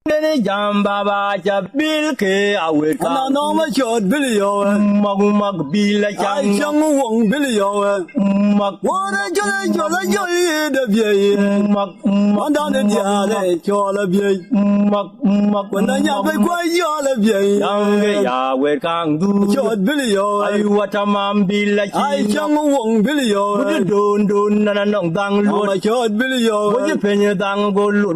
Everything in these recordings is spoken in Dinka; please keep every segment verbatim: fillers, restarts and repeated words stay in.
Deni jam baba ca bil ke awet ka. Ana nɔŋ ma cɔɔt bil yɔɔɛ. Mak mak bil a cam. Ai cäŋ wöŋ bil yɔɔɛ. Mak. Wöŋ a cɔl a cɔl a cɔl yi de biey. Mak mak. Ɔndan de diaal e cɔl a biey. Mak mak. Wën a nyan bɛ̈i kuai cɔl a biey. Jam ke ya wet kaŋ du. Cɔɔt bil yɔɔɛ. Ai watamam bil a ci. Ai cäŋ wöŋ bil yɔɔɛ. Wut don don nana nɔŋ dhaŋ luɔt. Ma cɔɔt bil yɔɔɛ. Wut piny dhaŋ go luɔt.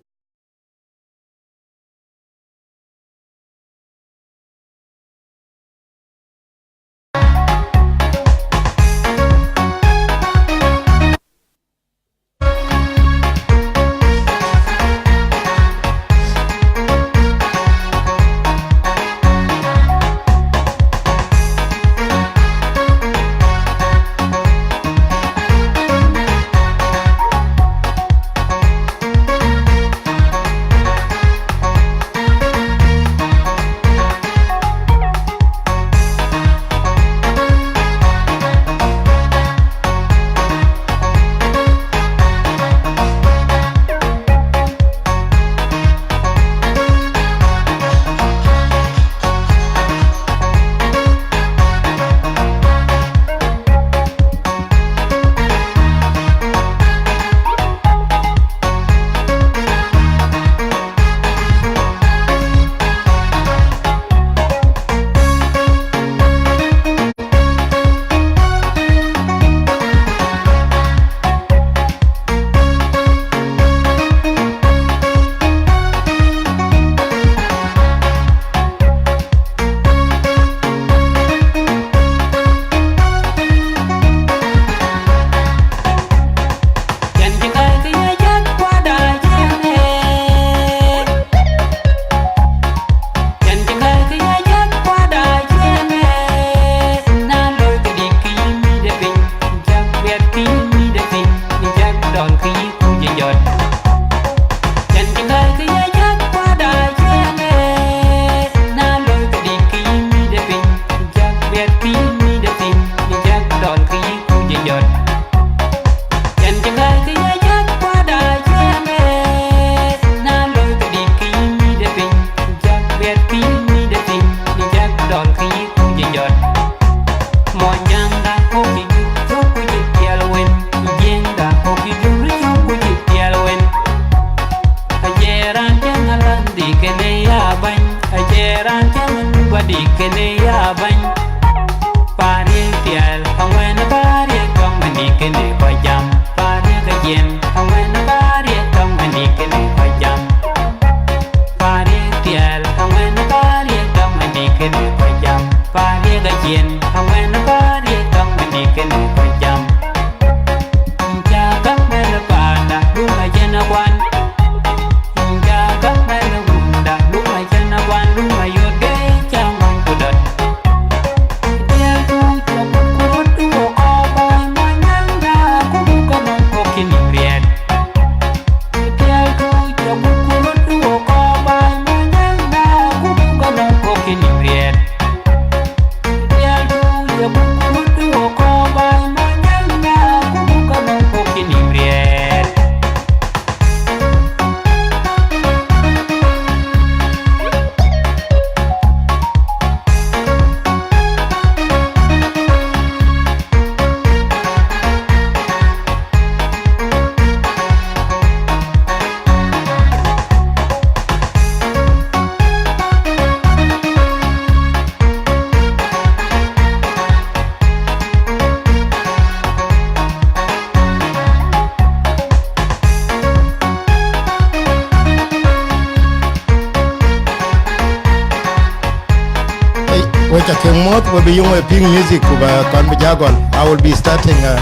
Hey, we ca ke muɔ̈th, we bï yöŋ we piŋ music, ku ba kɔn bï ja gɔl. I will be starting, uh,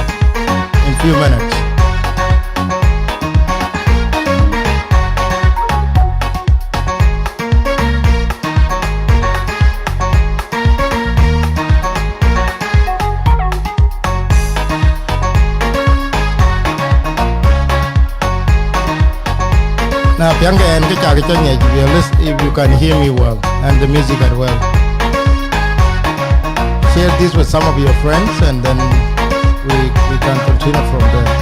in few minutes. Na piɛŋkë ɛn, kë cak cä ŋiɛc, if you listen, if you can hear me well and the music as well. Share this with some of your friends and then we, we can continue from there.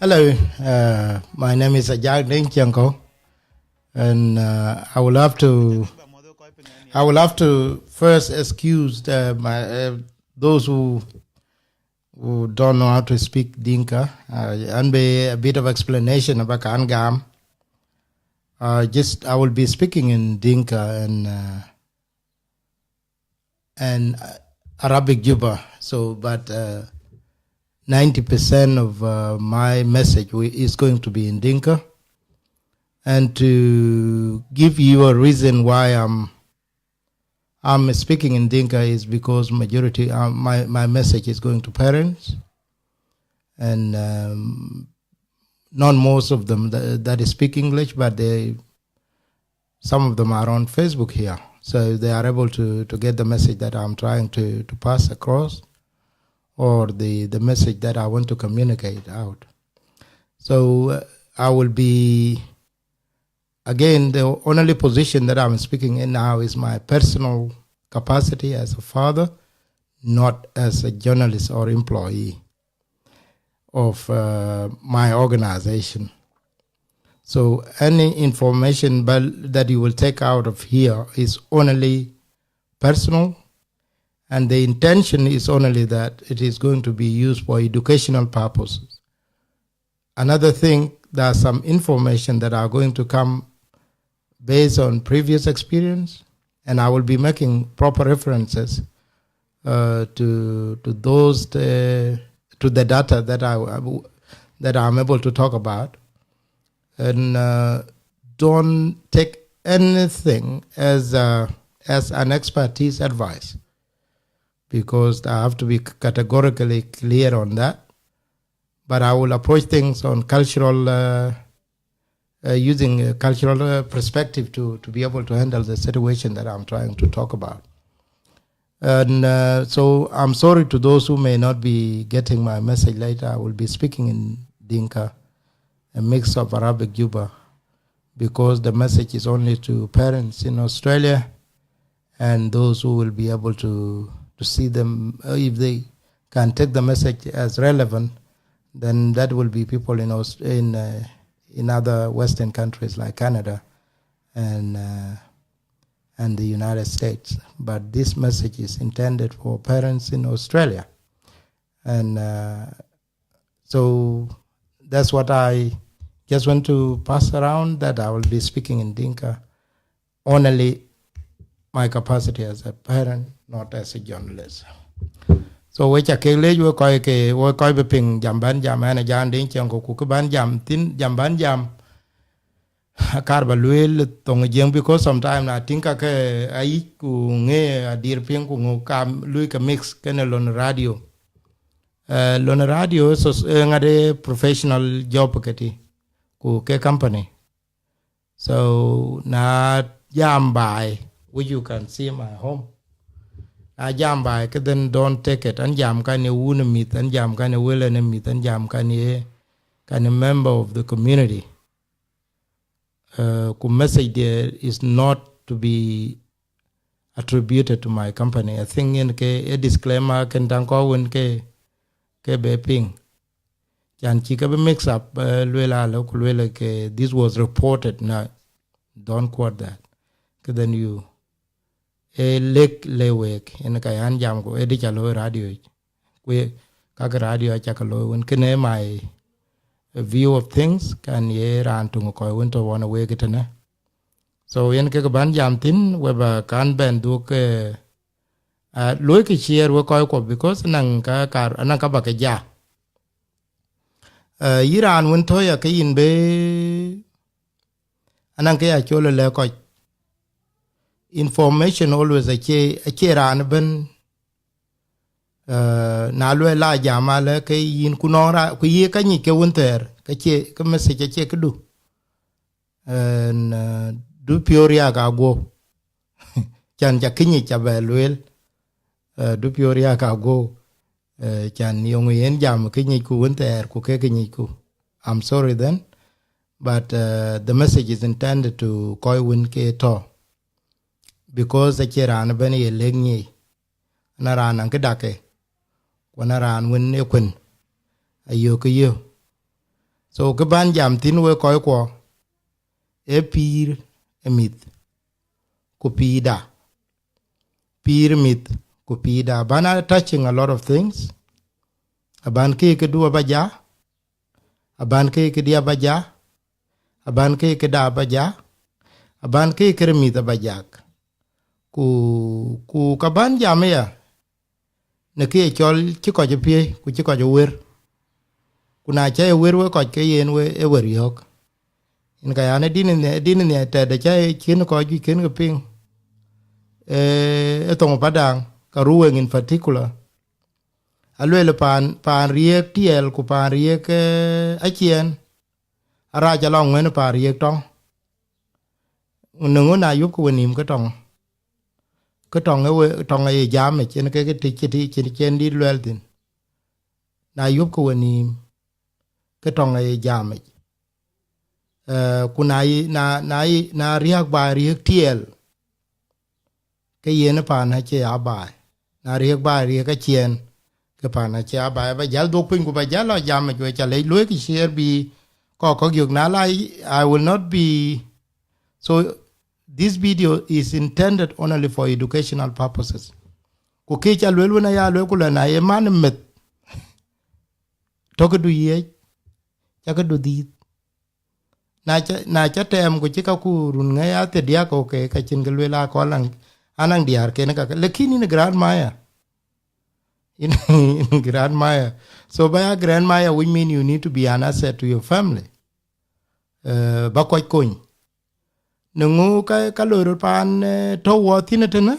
Hello, uh, my name is Ajak Deng Chiang Ko, and uh, I will have to I will have to first excuse uh, my uh, those who who don't know how to speak Dinka. Uh, and be a bit of explanation about Kangam. Uh, just I will be speaking in Dinka and uh, and uh, Arabic Juba. So, but uh, ninety percent of uh, my message wi- is going to be in Dinka. And to give you a reason why I'm I'm speaking in Dinka is because majority uh, my my message is going to parents, and um, not most of them that, that speak English, but they some of them are on Facebook here, so they are able to to get the message that I'm trying to to pass across, or the the message that I want to communicate out. So uh, I will be again, the only position that I'm speaking in now is my personal capacity as a father, not as a journalist or employee of uh, my organization. So any information bal- that you will take out of here is only personal, and the intention is only that it is going to be used for educational purposes. Another thing, there are some information that are going to come based on previous experience, and I will be making proper references uh, to to those uh, to the data that I that I'm able to talk about, and uh, don't take anything as uh, as an expertise advice, because I have to be categorically clear on that. But I will approach things on cultural, uh, uh, using a cultural uh, perspective to, to be able to handle the situation that I'm trying to talk about. And uh, so I'm sorry to those who may not be getting my message later. I will be speaking in Dinka, a mix of Arabic Juba, because the message is only to parents in Australia and those who will be able to to see them uh, if they can take the message as relevant, then that will be people in Aus- in uh, in other Western countries like Canada and uh, and the United States. But this message is intended for parents in Australia, and uh, so that's what I just want to pass around, that I will be speaking in Dinka only my capacity as a parent, not as a journalist. So we ca kek leec we kɔc ke we kɔc bï piŋ jam bän jam ɛn a jaan diŋ ciɛŋ ku ku kë bän jam thïn jam bän jam akar ba lueel thoŋ jiëŋ, because sometimes na tïŋ ka ke ayic ku ŋe adir piŋ ku ŋu kam luui ke mix kene lon radio. Uh, lon radio so uh, ŋade professional job ke ti ku ke company. So na jam baai, which you can see my home. Na jam baai, ke then don't take it. An jam kan ye wun mith, an jam kan ye wele ne mith, an jam kan ye kan ye member of the community. Uh, ku message there is not to be attributed to my company. I think in ke a disclaimer ken tan ko win ke ke be ping. Chan chi ke be mix up uh, luela lo ku luela ke this was reported. No, don't quote that. Ke then you e lek le wek en ka yan jam ku e di cha lo radio ku ka ke radio cha ka lo win kene my view of things kan ye ran tung ko win to wan wek tene. So yen ke ban jam tin we ba kan ben duk uh, lo ke share we ko ko because nan ka kar nan ka ba ke ja. Uh, yiran win to ya ke yin be anan ke ya cholo le ko information always a che a che ran ben uh, na lue la jama le ke yin ku nɔŋ ra ku ye ka nyic ke wun thɛɛr ke cie ke message acie ke du. And uh, du pior ya ka guo chan ca kinyic ca bɛ lueel. Uh, du pior ya ka guo uh, chan yong yen jam kinyic ku wun thɛɛr ku ke kinyic ku. I'm sorry then, but uh, the message is intended to kɔc win ke tɔ because acie ran ben ye lek nyic. Na ran an ke dake ku na ran win e kwen ayo ke yo. So kë ban jam thïn wek kɔckuɔ, ee pïïr ë mïth ku pïïrda, pïïr ë mïth ku pïïrda. Aban a touching a lot of things. Aban ke këdu aba ja, aban ke këdi aba ja, aban ke këda aba ja, aban ke kërë mïth aba jak. Ku, ku ka ban jam aya, në kë ye cɔl cï kɔc ë piëi, ku cï kɔc ë wer. Ku na cä ye wer we kɔc ke yen we ë wer yɔ̈ɔ̈k. Yen ka yan ë din ë nhiac, din ë nhiac tɛ̈dë cä ye cïn kɔc juëc kën ke piŋ. Ee, ë thoŋ Padaŋ, ka Ruweŋ in particular. Aluel paan, paan Riëëk Tiɛɛl ku paan Riëëk, ee, Aciɛɛn, arac alɔ ŋuɛ̈n paan Riëëk Tɔŋ. Në ŋö na yup ke we nïïm ke Tɔŋ? Ke Tɔŋ ë we, Tɔŋ aye jamic, yen ke ke tic cï tic cïn cien dït luɛɛl thïn. Na yup ke we nïïm, ke Tɔŋ aye jamic. Eh, ku na yi, na, na yi, na riäk baai Riëëk Tiɛɛl, ke yen paan acie ya baai. Na riëk baai Riëëk Aciɛɛn, ke paan acie ya baai. Ba jäl dhuɔ̈k piny ku ba jäl lɔ jamic, we ca lec luɔ̈i kë ciɛɛr bï kɔc kɔ̈k yök na la, I will not be, so this video is intended only for educational purposes. Ku kë ca luel wën aya luel ku la na ye man meth, tɔ̈ këdu yiëc, ca këdu dhiëth. Na ca, na ca tɛɛm ku cï kaku run ŋɛi a thiërdiäk, okay, ka cïn kë luel akɔl an, anaŋ diäär ken ka, lakin in grandmaya. In, in grandmaya. So ba ya grandmaya, which mean you need to be an asset to your family. Eh, ba kɔc kony. Në ŋö ka, ka loi rot paan, eh, tɔ̈ wɔ thïn ëtënë,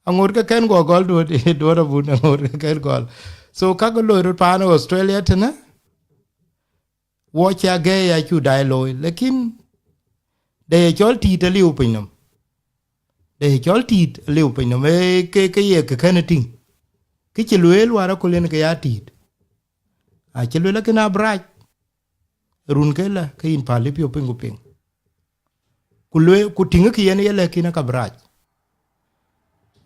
aŋot ke kɛn guɔ gɔl duɔt, duɔt abun aŋot ke kɛn gɔl. So ka ke loi rot paan Australia tënë, wɔ cia gɛ̈i ya cu dai looi, lakin de ye cɔl tiit aliu piny nɔm. De ye cɔl tiit aliu piny nɔm, ee ke, ke ye kë kɛn tïŋ. Kë cï lueel wäär aköl yen ke ya tiit. Acï lueel akën abï rac. Run ke la, ke yïn päl ë piɔ̈u piny ku piŋ. Ku lueel, ku tïŋ kë yen ye lɛ̈k yïn aka bï rac.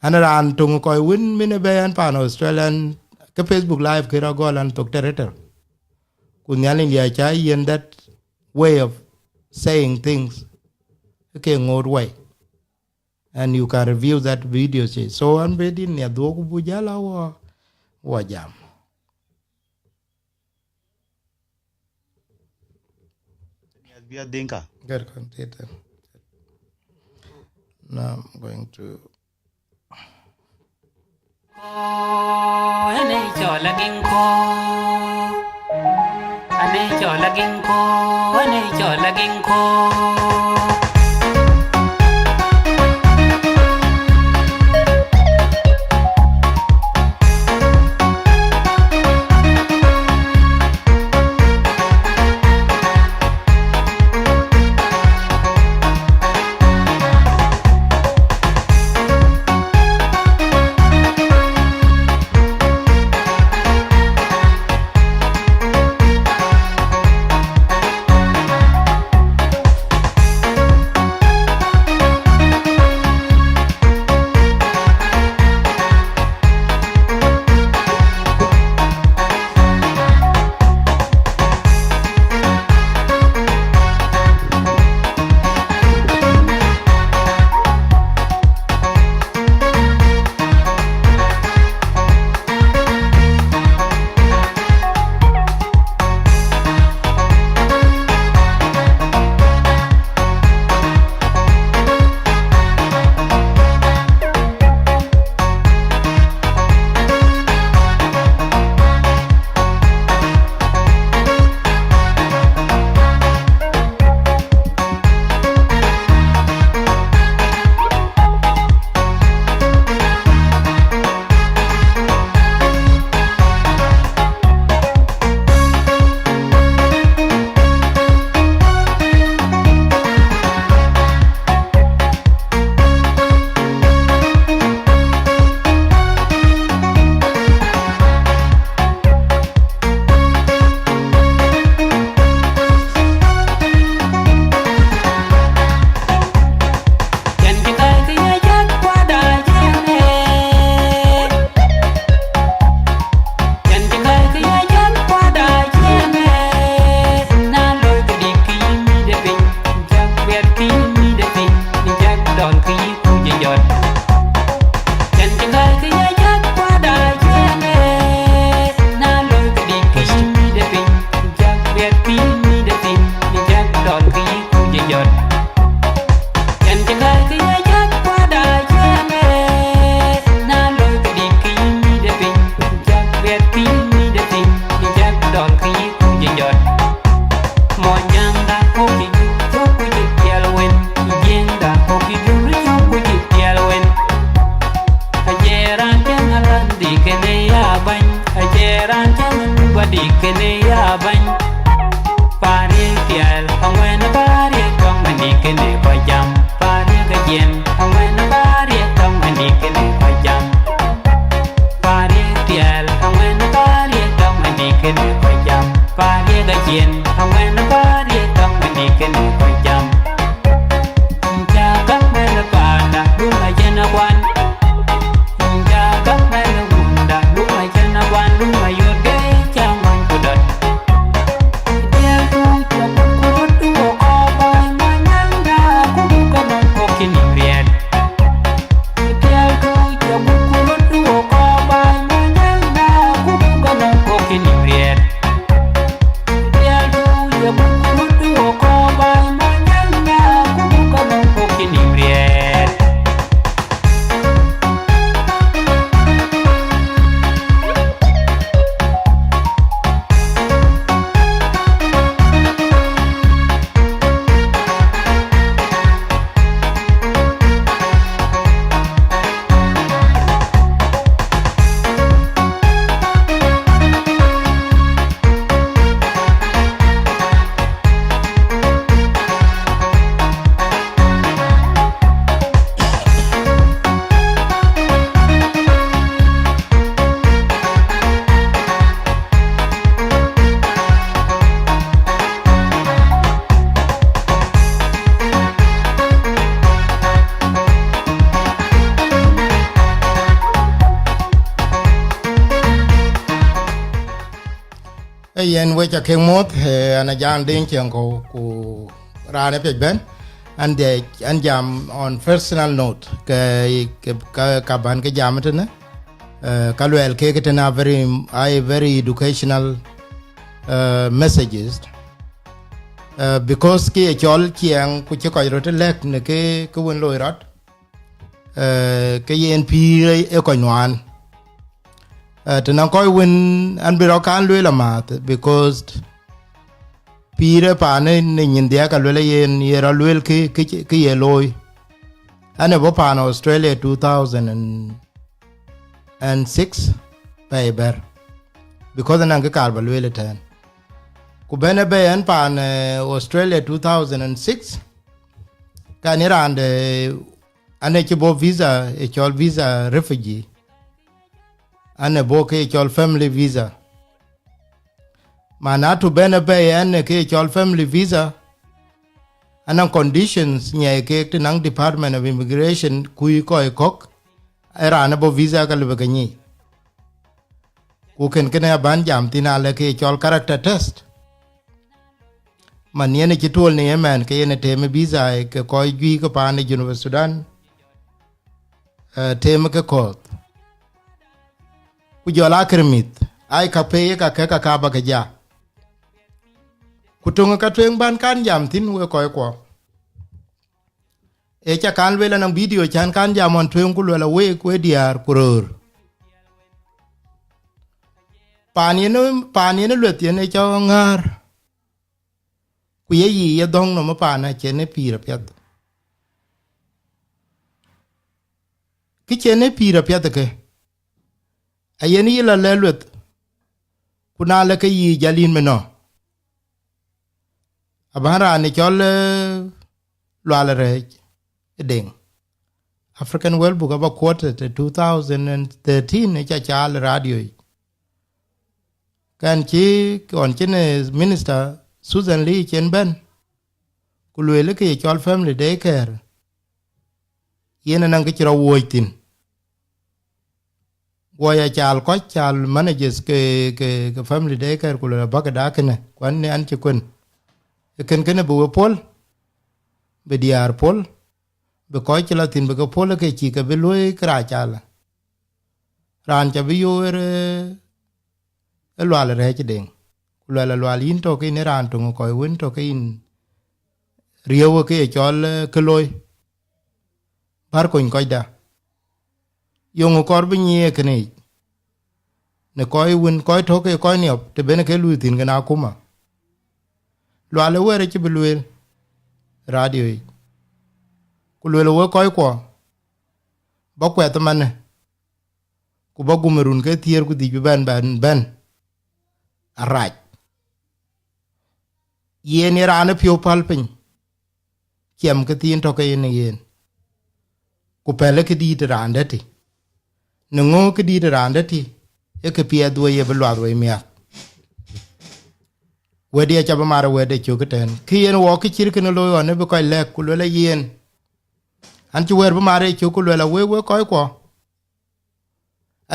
An raan töŋ kɔc wën min ë bɛ̈ɛ̈i an paan Australian, ke Facebook Live kë rɔt gɔl an thok tɛrëtɛr. Ku Nhialic ya ca yen that way of saying things, ke ŋoot wei. And you can review that video. So an bï din ya dhuɔ̈k ku bu jäl a wɔ, wɔ jam. Yes, we are Dinka. Good, continue. Now I'm going to. Ene cɔl a Ginkɔ. Ane cɔl a Ginkɔ. Ene cɔl a Ginkɔ. Yen, aŋuɛ̈n ë paariëk tɔŋ ëndï kënë kɔc jam. Paariëk tiɛɛl, aŋuɛ̈n ë paariëk tɔŋ ëndï kënë kɔc jam. Paariëk acien, aŋuɛ̈n ë paariëk tɔŋ ëndï kënë kɔc jam. Ca gäk mɛn ë paanda, dum acïn akuan. Ca gäk mɛn ë wunda, dum acïn akuan, dum ayot ke ca ŋuany ku dɔt. Ee yen, wek ca kek muɔ̈th, ee, an a Ajak Deŋ Ciɛŋkɔ̈u, ku raan ë piac bɛ̈n, an dhiɛc, an jam on personal note, ke, ke, ke, ka bän ke jam tënë, ee, ka luɛɛl kek tënë a very, a very educational, ee, messages, ee, because kë ye cɔl ciɛɛŋ ku cï kɔc röt lɛ̈k në kë, kë wën loi rɔt, ee, ke yen pïïr ë kɔc nuaan. Ee, të nɔŋ kɔc wën an bï rɔt kan lueel amääth, because pïïr ë paan ë në nyin dhiɛɛk ka lueel yen ye rɔt lueel kë, kë, kë ye looi. An ë bɔ̈ paan Australia two thousand and six pɛɛi bɛ̈r, because ënɔŋ kë kaar bä lueel ëtɛ̈ɛ̈n. Ku bɛ̈n ë bɛ̈i ɛn paan, ee, Australia two thousand and six, ka ni raan de, an ë cï bɔ̈ visa, ë cɔl visa refugee, an ë bɔ̈ ke cɔl family visa. Manatu bɛ̈n ë bɛ̈i ɛn ë ke cɔl family visa, anɔŋ conditions nyiɛɛi keek të naŋ Department of Immigration kuc kɔc kɔ̈k, ë raan ë bɔ̈ visa ka lëbë ke nyic. Ku kën kënë abän jam thïn alë ke cɔl character test. Man yen ë cï tuɔl në yemɛn ke yen ë teem ë visa ke kɔc juëc ke paan ë Junub Sudan, ee, teem ke kɔ̈th. Ku jɔl aa kër mïth, ai ka pei ka kek ka ka bä ke ja. Ku töŋ ka tueŋ bän kan jam thïn wek kɔc kuɔ. Ee ca kan lueel anɔŋ video can kan jam ɣɔn tueŋ ku luɛl a week we diäär ku röör. Paan yen, paan yen lueth yen ë cɔk ŋäär. Ku ye yic ye dhɔ̈ŋ nɔm ë paan acïn ë pïïr apiɛth. Kë cïn ë pïïr apiɛth ke, ayen yï lɔ lɛ̈k lueth, ku na lë ke yic jal yïn menɔ. Abän raan ë cɔl, ee, Lual Rɛ̈ɛ̈c ë Deŋ, African World Book, aba quoted ë two thousand and thirteen ë ca caal ë radio yic. Kɛn cï ɣɔn cïn ë minister Susan Lee cïn bɛ̈n, ku lueel ke ye cɔl family daycare, yen ënɔŋ kë cï rɔt wuɔ̈ɔ̈c thïn. Guɔ ya caal kɔc, caal managers ke, ke, ke family daycare, ku lueel abäkë dak kënë, ku an, an cï kuen. Ë kën kënë bï we pol, bï diäär pol, bï kɔc cï lɔ thïn bï ke pol, ke cï ke bï luöi kërac calë. Raan ca bï yoor, ee, ë Lual Rɛ̈ɛ̈c Deŋ. Ku luɛl a Lual, yïn tɔ̈ ke yïn ë raan töŋ ë kɔc wën tɔ̈ ke yïn riëëu ke ye cɔl, ee, kë looi. Bär kony kɔcda. Yöŋ kɔɔr bï nyiëë kënë yic. Në kɔc wën, kɔc tɔ̈ ke kɔc niɔp, të ben ke luui thïn kën akuma. Lual ë wɛ̈ɛ̈r acï bï lueel radio yic. Ku lueel wek kɔc kuɔ, bä kuɛth ëmanë, ku bä gum ë run ke thiëër ku dhïc bï bɛ̈n, bɛ̈n, bɛ̈n arac. Yen ye raan ë piɔ̈u päl piny, ciɛm kë thiin tɔ̈ ke yen ë yen. Ku pɛlë këdït raan dɛ̈t tï. Në ŋö këdït raan dɛ̈t tï, ee kë piɛth wei ye bï luath wei miäk. Wɛ̈t ye ca bï mar wɛ̈t ë cök ëtɛ̈ɛ̈n. Kë yen wɔ kë cït kënë looi ɣɔn ë bï kɔc lɛ̈k ku luel ayen. An cï wɛ̈t bï mar ë cök ku luel awek wek kɔckuɔ.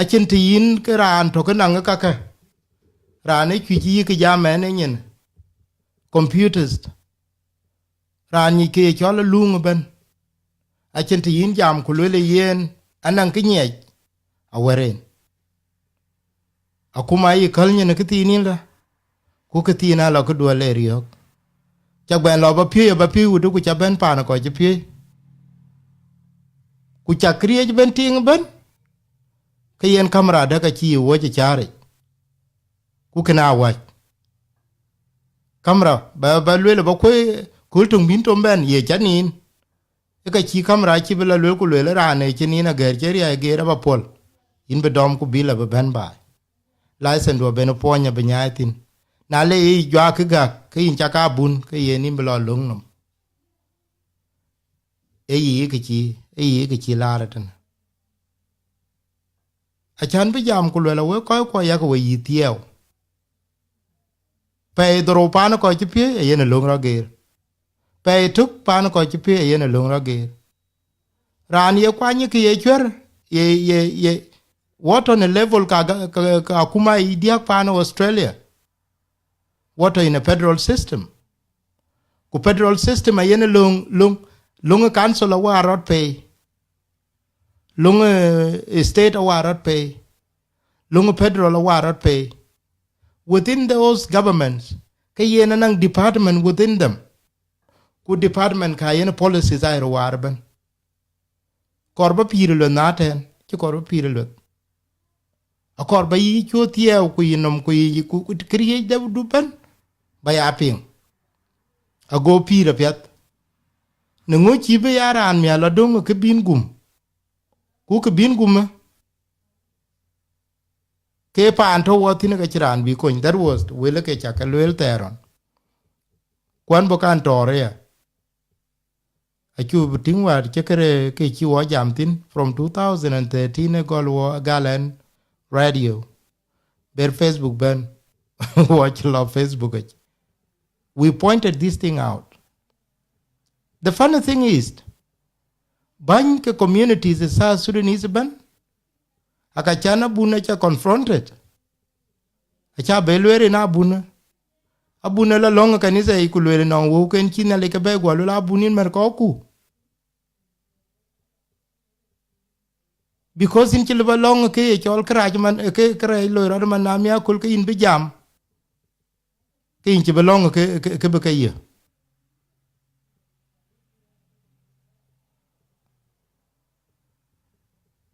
Acïn të yïn ke raan tök ë naŋ ë kakë. Raan ë cuïc yï kë jam ɛn ë nyin. Computers. Raan nyic kë ye cɔl ë luŋ ëbɛ̈n. Acïn të yïn jam ku luel ë yen anaŋ kë nyiɛc awär en. Akuma yï käl nyin ë këthiin yïn lë, ku këthiin alɔ këduɔl ë riɔ̈ɔ̈k. Ca bɛn lɔ bä piööc aba piööc wudë ku ca bɛ̈n paan ë kɔc cï piööc. Ku ca këriëëc bɛ̈n tiiŋ ëbɛ̈n, ke yen kamera dɛ̈k acï yï wuɔ̈c ë cääric. Ku kënë awäc. Kamera, bä, bä lueel ë bä kuëë kööl töŋ bïn tom bɛ̈n, ye ca niin. Ë ka cï kamera cï bï la lueel ku lueel raan ë cï niin agɛ̈ɛ̈r cï riäi geer aba puɔl. Yïn bï dɔm ku bï la bï bɛ̈n baai. License du abën puɔny abï nyaai thïn. Na le yï juak kë gäk, ke yïn cak abun, ke yen yïn bï lɔ löŋ nɔm. Ee yï kë cï, ee yï kë cï laar ëtënë. Acän bï jam ku luel awek kɔckuɔ yak we yï thiɛɛu. Pɛɛi dhorou paan kɔc cï piëëc ayen ë löŋ rɔ geer. Pɛɛi tök paan kɔc cï piëëc ayen ë löŋ rɔ geer. Raan ye kuany kë ye cuɛ̈r, ye, ye, ye, water në level ka, ka, ka, ka akuma yï diäk paan Australia. Water in a federal system. Ku federal system ayen ë löŋ, löŋ, löŋ ë council awar rɔt pei. Löŋ ë state awar rɔt pei. Löŋ ë federal awar rɔt pei. Within those governments, ke yen anaŋ department within them. Ku department ka yen policies ayer waar ëbɛ̈n. Kɔɔr bä pïïr ë lueth na tɛ̈ɛ̈n, cï kɔɔr bä pïïr ë lueth. Akɔɔr bä yï cuö thiɛɛu ku yï nɔm ku yï, ku, ku këriëëc dɛ̈ du bɛ̈n, bä ya piŋ. Ago pïïr apiɛth. Në ŋö cï bï ya raan miäk lɔ döŋ ë kë bïn gum? Ku kë bïn gum ë, ke paan tɔ̈ wɔ thïn ke cï raan bï kony. That was wël ke ca ke lueel thɛɛr ɣɔn. Kuan bɔ̈ kan tɔɔr aya. Acu bï tïŋ wäär cï kërë ke cï wɔ jam thïn from two thousand and thirteen ë gɔl wɔ gal ɛn radio. Ber Facebook bɛ̈n, wɔ cï lɔ Facebook yic. We pointed this thing out. The funny thing is, bäny ke communities ë South Sudanese ëbɛ̈n, aka can abun aca confronted. Aca be lueel rin abun. Abun ë la lɔ̈ŋ ë kanitha yic ku lueel nɔŋ wëu ken cï Nhialic ke bɛ̈ɛ̈i guɔ lueel abun yïn mɛ̈r kɔ̈kku. Because yïn cï lëu bä lɔ̈ŋ ke ye cɔl kërac man, ke, kërac loi rɔt man na miäk aköl ke yïn bï jam. Ke yïn cï bï lɔ̈ŋ ke, ke, ke bï ke ye.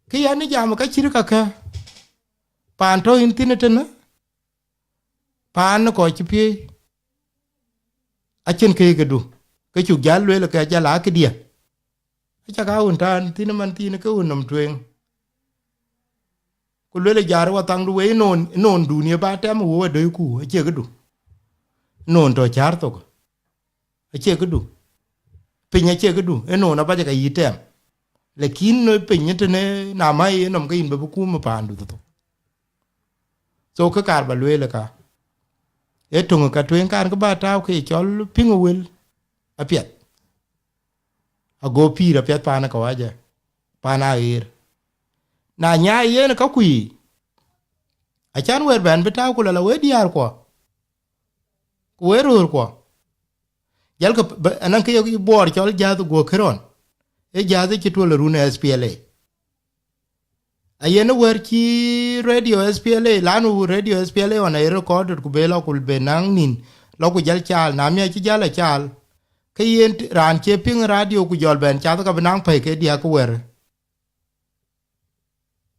Ke yɛn ë jam ka cït kakë, paan tɔ̈ yïn thïn ëtënë, paan ë kɔc cï piëëi, acïn kë ye këdu, ke cuk jäl lueel ke jäl aa këdiɛ̈. Aca ka wun tään thïn man thïn ke wun nɔm tueŋ. Ku lueel ë jar ë wathaŋdu wei ënoon, ënoondun ye bä tɛm ë wëu adöiku, acie këdu. Ënoon tɔ̈ cäär thok, acie këdu. Piny acie këdu, ënoon abac ka yï tɛm. Lakin në piny ëtënë na mä ye nɔm ke yïn bä bï kum ë paandu thok. So kë kaar bä lueel ë ka, ee töŋ ë ka tueŋ kan kë bä tääu ke cɔl piŋ ë wël apiɛth. Ago pïïr apiɛth paan ë kawaja, paan aɣeer. Na nyaai yen ë kaku yiic, acän wɛ̈ɛ̈r bɛ̈n bï tääu ku lɔ la wek diäärkuɔ, ku wek röörkuɔ. Jälkë bä, anäŋ kë ye buɔɔr cɔl jäth guɔ kërɔn, ee jäth cï tuɔl ë run ë S P L A. Ayen ë wɛ̈ɛ̈r cï radio S P L A, lanu radio S P L A ɣɔn aye recorded ku be lɔ ku be naŋ nïn, lɔ ku jäl caal, na miäk cï jäl acaal, ke yen t-, raan cie piŋ radio ku jɔl bɛn cath ka bï naŋ pɛ̈i ke diäk ke wɛ̈ɛ̈r.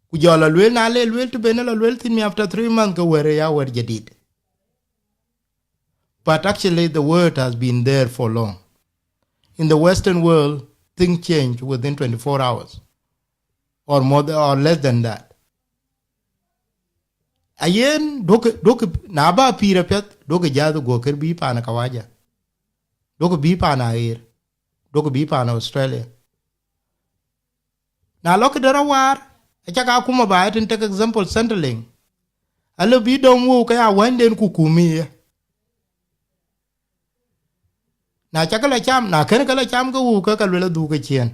Ku jɔl a lueel, na le lueel të ben la lueel thïn mi after three months ke wɛ̈ɛ̈r ya wɛ̈ɛ̈r jadid. But actually the word has been there for long. In the Western world, things change within twenty-four hours or more than, or less than that. Ayen, duɔ̈kï, duɔ̈kï, na bä pïïr apiɛth, duɔ̈kï jäth guɔ kër bï paan kawaja. Duɔ̈kï bï paan aɣeer. Duɔ̈kï bï paan Australia. Na lɔ këde rɔt waar, acak akuma ba ë tïŋ, take example Centrelink. Alë bï dɔm wëu ke ya wɛ̈nyden ku kum ye. Na cak la cam, na kën ke la cam ke wëu ke ka luel adhuk ke ciën.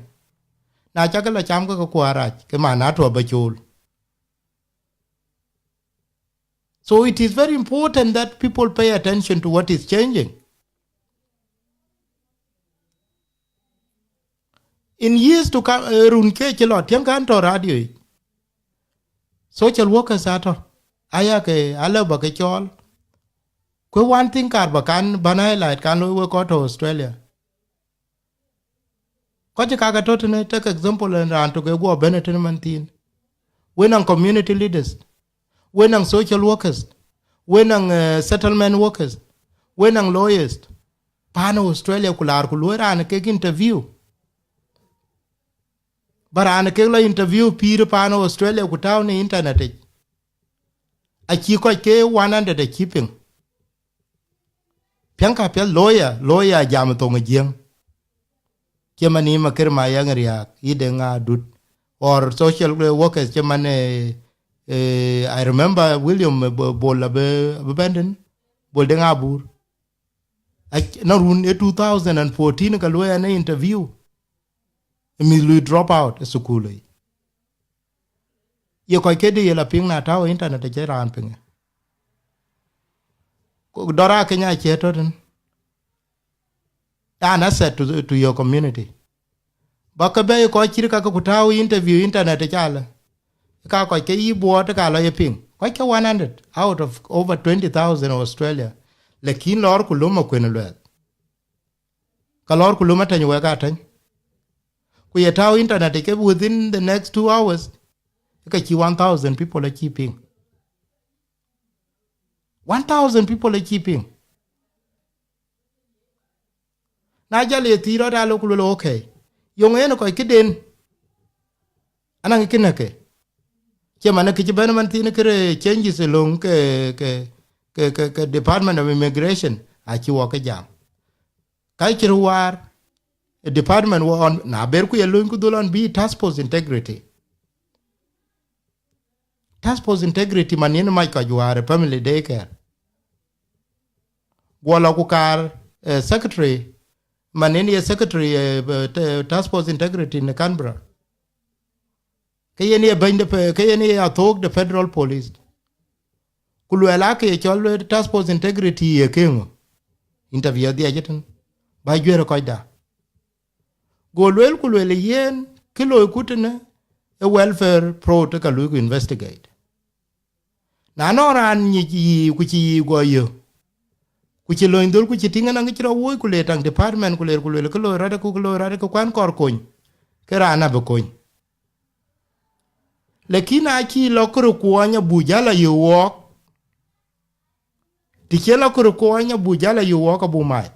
Na cak la cam ke ke kuarac, ke man atɔ̈ ba cool. So it is very important that people pay attention to what is changing. In years to come, eh, run ke cï lɔ, tiɛŋ kan tɔ̈ radio yic. Social workers atɔ̈. Aya ke, alë ba ke cɔɔl. Ku one thing kar ba kan, ban highlight kan looi wek kɔc tɔ̈ Australia. Kɔc kakë tɔ̈ tënë, take example, en raan tök ë guɔ bɛ̈n ë tënë man thiin. Wek naŋ community leaders, wek naŋ social workers, wek naŋ, eh, settlement workers, wek naŋ lawyers. Paan Australia ku laar ku luɔi raan kek interview. Ba raan kek la interview pïïr paan Australia ku tääu në internet yic. Acï kɔc ke one hundred acï piŋ. Piɛŋkë apiɛth, lawyer, lawyer jam thoŋ ë Jiëŋ. Cï man yï Makër Mayaŋ Riääk, yï Deŋ Adut, or social workers cï man, eh, eh, I remember William, eh, Bo-, Bol abï, abï bɛ̈n tën, Bol Deŋ Abur. Ac-, na run ë two thousand and fourteen ka luɔi ɛn interview. Ë mïth lui drop out ë thukul yic. Ye kɔc kedï ye la piŋ na tääu internet acï raan piŋ. Ku dɔ̈ɔ̈r aa Kenya acie tɔ̈ tën. An asset to, to your community. Ba ke bɛ̈i kɔc cït kakë ku tääu interview internet ë calë. Ka kɔc ke yï buɔɔt ka lɔ ye piŋ. Kɔc ke one hundred out of over twenty thousand Australia. Lakin lɔɔr ku lom akuën luɛɛth. Ka lɔɔr ku lom atɛny wek atɛny. Ku ye tääu internet ke within the next two hours, ka cï one thousand people acï piŋ. One thousand people acï piŋ. Na jal ye thii rɔt alo ku luel, okay. Yöŋ en kɔc këden. Anaŋ kë näk ke. Cï man kë cï bɛ̈n man thiin kërë changes ë löŋ ke, ke, ke, ke, ke Department of Immigration acï wɔ ke jam. Ka cï röt waar, ë department wɔ ɣɔn, na ber ku ye lööny ku dhöl ɣɔn bï task force integrity. Task force integrity man yen mac kɔc waar ë family daycare. Guɔ lɔ ku kaar, eh, secretary, man yen ye secretary, eh, eh, te-, task force integrity në Canberra. Ke yen ye bɛ̈ny de pe-, ke yen ye athöök de federal police. Ku luɛl ake ye cɔl, eh, task force integrity ye keŋö? Interview adhiac ëtën. Ba juëër kɔcda. Go lueel ku lueel yen kë looi ku tënë ë welfare fraud ka luui ku investigate. Na nɔŋ raan nyic yï ku cï yï guɔ yö, ku cï lööny dhöl ku cï tïŋ ënɔŋ cï rɔt wööc ku le taŋ department ku le ku lueel kë looi rɔt ku kë looi rɔt ku kuan kɔɔr kony, ke raan abï kony. Lakin acï lɔ kërë kuɔny abu jal a yö wɔɔk. Të cie lɔ kërë kuɔny abu jal a yö wɔɔk abu mac,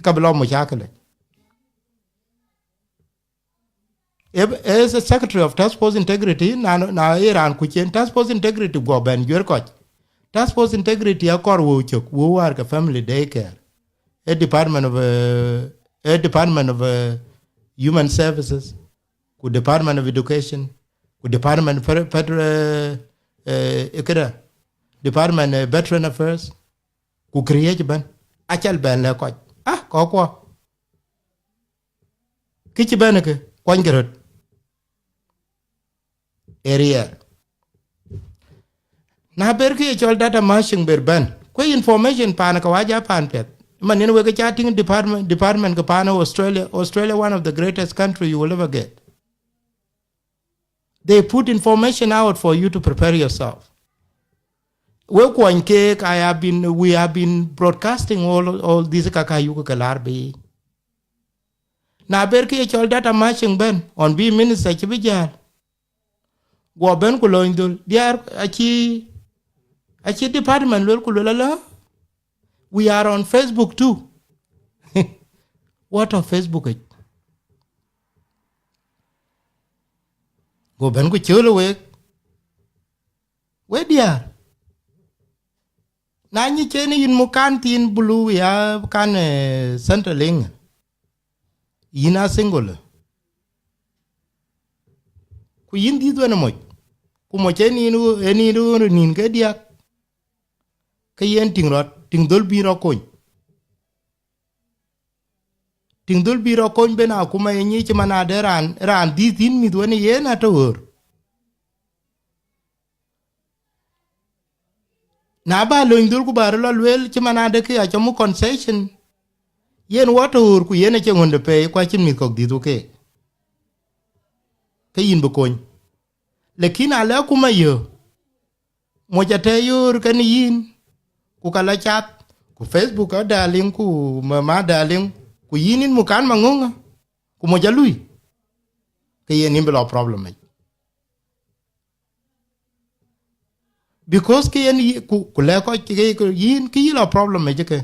ka bï lɔ mucakël. Ë, ë secretary of task force integrity, na, na ye raan ku cien task force integrity guɔ bɛn juër kɔc. Task force integrity akɔr wëu cök, wëu waar ke family daycare. Ë department of, eh, ë department of, eh, human services, ku department of education, ku department per-, per-, eh, eh, këda, department, eh, veteran affairs, ku këriëëc bɛ̈n. Acal bɛn lɛ̈k kɔc. Ah, kɔckuɔ. Kë cï bɛ̈n kë, kuɔnykë röt. Ë riɛɛr. Na ber kë ye cɔl data matching ber bɛ̈n, ku information paan ka waja paan piɛth. Man yen wek ca tïŋ department, department ke paan Australia, Australia one of the greatest country you will ever get. They put information out for you to prepare yourself. We kuɔny keek, I have been, we have been broadcasting all, all these kaka yuk ke lar bï. Na ber kë ye cɔl data matching bɛ̈n, ɣɔn bï minister cï bï jäl. Guɔ bɛ̈n ku lööny dhöl, diäär acï, acï department luel ku luel alä, we are on Facebook too. What of Facebook yic? Go bɛ̈n ku cöl week. We diäär. Na nyic en yïn muk kan thiin bulu ya kan, eh, Centrelink. Yïn a single. Ku yïn dhïth wën ë moc, ku moc ë nïn ɣö- ë nïn ɣöör nïn ke diäk, ke yen tïŋ rɔt, tïŋ dhöl bï rɔt kony. Tïŋ dhöl bï rɔt kony ben akuma ye nyic cï man adë raan, raan dhïth yïn mïth wën ë yen atɔ̈ ɣöör. Na bä löny dhöl ku bä rɔt lɔ lueel cï man adë kë acä muk concession, yen wɔ tɔ̈ ɣöör ku yen acie ŋönde pei ku acïn mïth kɔ̈k dhïth wë keek, ke yïn bï kony. Lakin alë akuma yö, moc atɛ̈ ɣöör kenë yïn, ku ka la cath, ku Facebook adä liŋ, ku ma- ma adä liŋ, ku yïn yïn muk kan maŋöŋä, ku moc alui, ke yen yïn bï lɔ problem yic. Because ke yen yï- ku, ku lɛ̈k kɔc ke- ke yïn ke yï lɔ problem yic ke.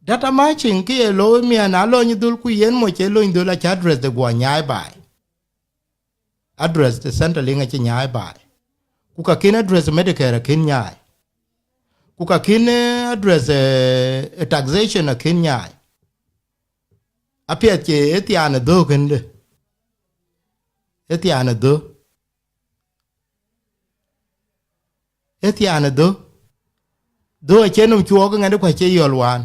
Data matching ke ye looi miɛn a löny dhöl ku yen moc ë löny dhöl acä address de guɔ nyaai baai. Address de Centrelink acï nyaai baai. Ku ka kën address Medicare akën nyaai. Ku ka kën, eh, address, eh, eh, taxation akën nyaai. Apiɛth cie ë thiaan ë dhö kënde. Ë thiaan ë dhö. Ë thiaan ë dhö. Dhö acie nɔm cuɔɔk ŋɛ̈t ku acie yɔl waan.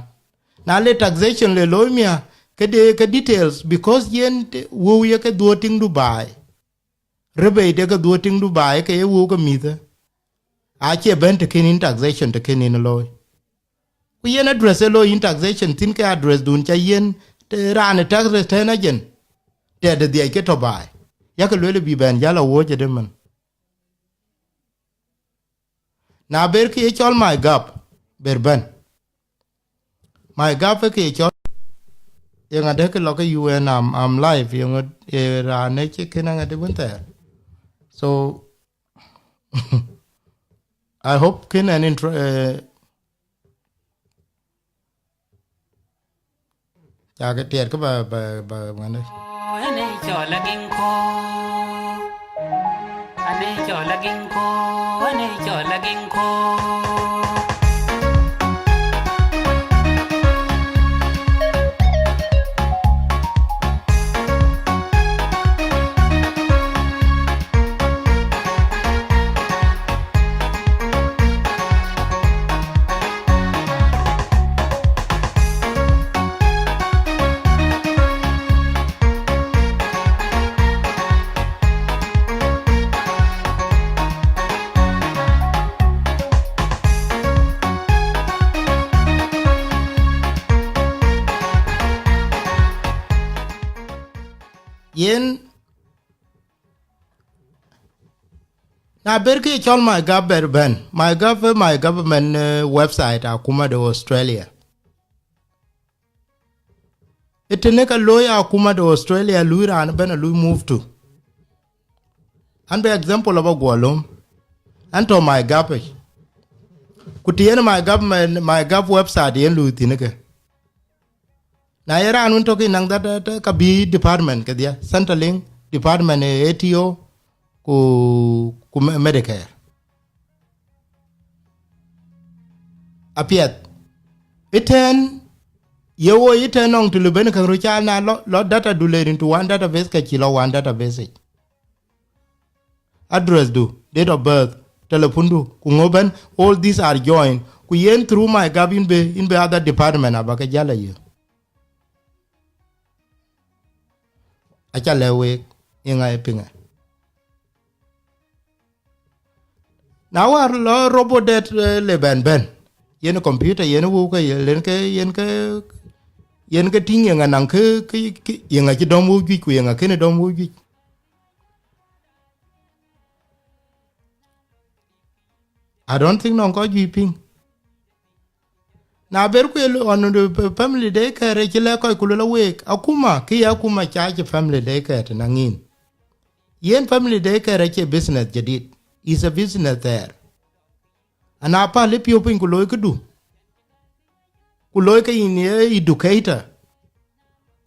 Na le taxation le looi mia, ke de ke details, because yen te- wëu ye ke dhuö tiŋdu baai. Rebate de ke dhuö tiŋdu baai ke ye wëu ke mïthë. Acie bɛ̈n të kën yïn taxation të kën yïn looi. Ku yen address ë looi yïn taxation thïn ke address dun ca yiën të raan ë tax return agent. Tɛ̈dë dhiac ke tɔ̈ baai. Yak lueel bï bɛ̈n jäl awuɔ̈c ëdë mën. Na ber kë ye cɔl MyGov, ber bɛ̈n. MyGov ë kë ye cɔl, yeŋa dë kë lɔ ke U N am, am live, yeŋa, eh, raan ë cï kën aŋa dë wën thɛɛr. So, I hope kën an intro, eh, cak tiɛɛt kë ba, ba, ba ŋande. Ane cɔl a giŋ ko, ane cɔl a giŋ ko, ane cɔl a giŋ ko. Yen na ber kë cɔl MyGov ber bɛ̈n. MyGov ë my government, eh, website akuma de Australia. Ëtënë ka looi akuma de Australia lui raan ëbɛ̈n alui move to. An bï example aba guɔ löm. An tɔ̈ MyGov yic. Ku të yen MyGov, MyGov website yen lui thïn ke. Na ye raan wën tök inäŋ that, that, that ka bï department kedhie, Centrelink department ë A T O ku, ku Me- Medicare. Apiɛth. Ëtɛ̈ɛ̈n, ye wo ëtɛ̈ɛ̈n nɔŋ të lëu ben käŋ röt caal na lɔ, lɔ data du le into one database ka cï lɔ one database yic. Address du, date of birth, telephone du, ku ŋö bɛ̈n, all these are joined. Ku yen through MyGov yïn bï, yïn bï other department aba ke jäl ayï. Aca lɛ̈k week, yeŋa ye piŋë. Na wäär lɔ robot dɛ̈t, eh, le bɛ̈n bɛ̈n. Yen computer, yen wëu ke, yen ke, yen ke, yen ke tïŋ yeŋa naŋ ke, ke, ke, yeŋa cï dɔm wëu juëc ku yeŋa kënë dɔm wëu juëc. I don't think nɔŋ kɔc juëc piŋ. Na ber ku ye lo- on the family daycare cï lɛ̈k kɔc ku luel aweek, akuma, kë ye akuma ca cï family daycare të naŋ yïn. Yen family daycare acie business jadid, is a business thɛɛr. Ana päl ë piɔ̈u piny ku looi këdu, ku looi ke yïn ye educator,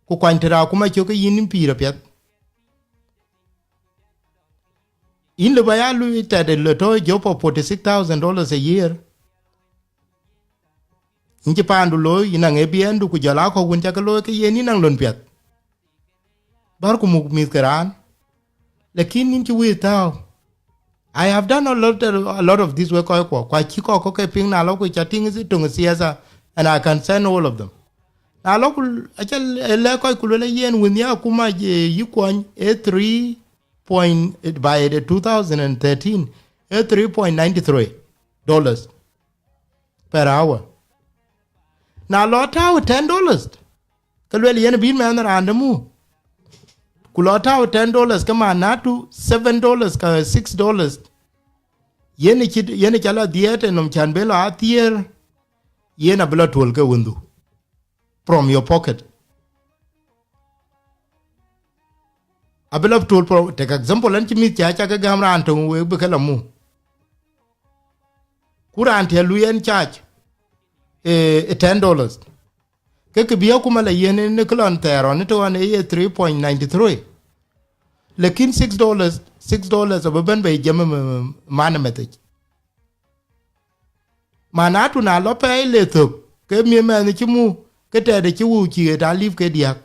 ku kuany të raan akuma cök ke yïn pïïr apiɛth. Yïn lëu ba ya lui tɛ̈t ë le tɔ̈ job of forty six thousand dollars a year. Yïn cï paandu looi, yïn naŋ A B N du ku jɔl aa kɔ̈k wën ca ke looi ke yen yïn naŋ lon piɛth. Bär ku muk mïth ke raan. Lakin nïn cï wëi tääu. I have done a lot, a lot of this work kɔc kuɔ. Kua cï kɔc kɔ̈k ke piŋ na lɔ ku ca tïŋ ë töŋ ë siasa, and I can send all of them. Na lɔ ku aca lɛ̈k kɔc ku luel yen wën ya akuma yï kuɔny ë three point, by the two thousand and thirteen, ë three point nine three dollars per hour. Na lɔ tääu ten dollars, ke luel yen bï mɛnh raan de mu. Ku lɔ tääu ten dollars ke man na tu seven dollars ka six dollars. Yen cït, yen ca lɔ dhiëët ë nɔm can bë lɔ athiëër, yen abï lɔ tuɔl ke wëndu from your pocket. Abï lɔ tuɔl from, take example, ɛn cï mïth ca ca ke gäm raan töŋ wek bï ke lɔ mu. Ku raan tɛ̈ lui ɛn charge, eh, ten dollars. Ke kë bï akuma la yen në kë lɔn thɛɛr ɣɔn ë tɔ̈ ɣɔn ë ye three point nine three. Lakin six dollars, six dollars abï bɛ̈n bei jam man mɛthic. Man atu na lɔ pɛɛi le thök, ke mië mɛnh cï mu, ke tɛ̈dë cï wëu cï ɣet alip ke diäk.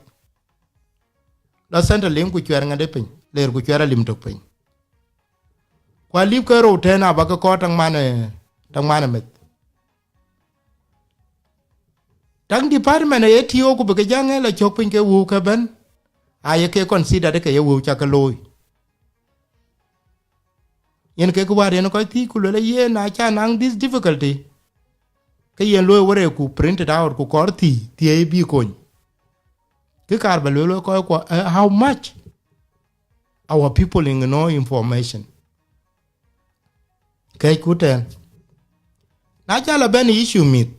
Lɔ Centrelink ku cuɛr ŋɛt ë piny, ler ku cuɛr alim tök piny. Ku alip ke rou tɛ̈n abä ke kɔɔr taŋ man, taŋ man meth. Taŋ department ë ye tiöök ku bï ke jäŋ ë la cök piny ke wëu ke bɛ̈n, aye ke considered ke ye wëu ca ke looi. Yen kek wäär yen kɔc thiëc ku luel yen na ca naŋ this difficulty, ke yen looi wërë ku print it out ku kɔɔr thiëi, thiëi bï kony. Kë kaar bä luel kɔc kuɔ, eh, how much our people ignore information. Kɛc ku tɛn. Na ca la bɛ̈n issue mïth.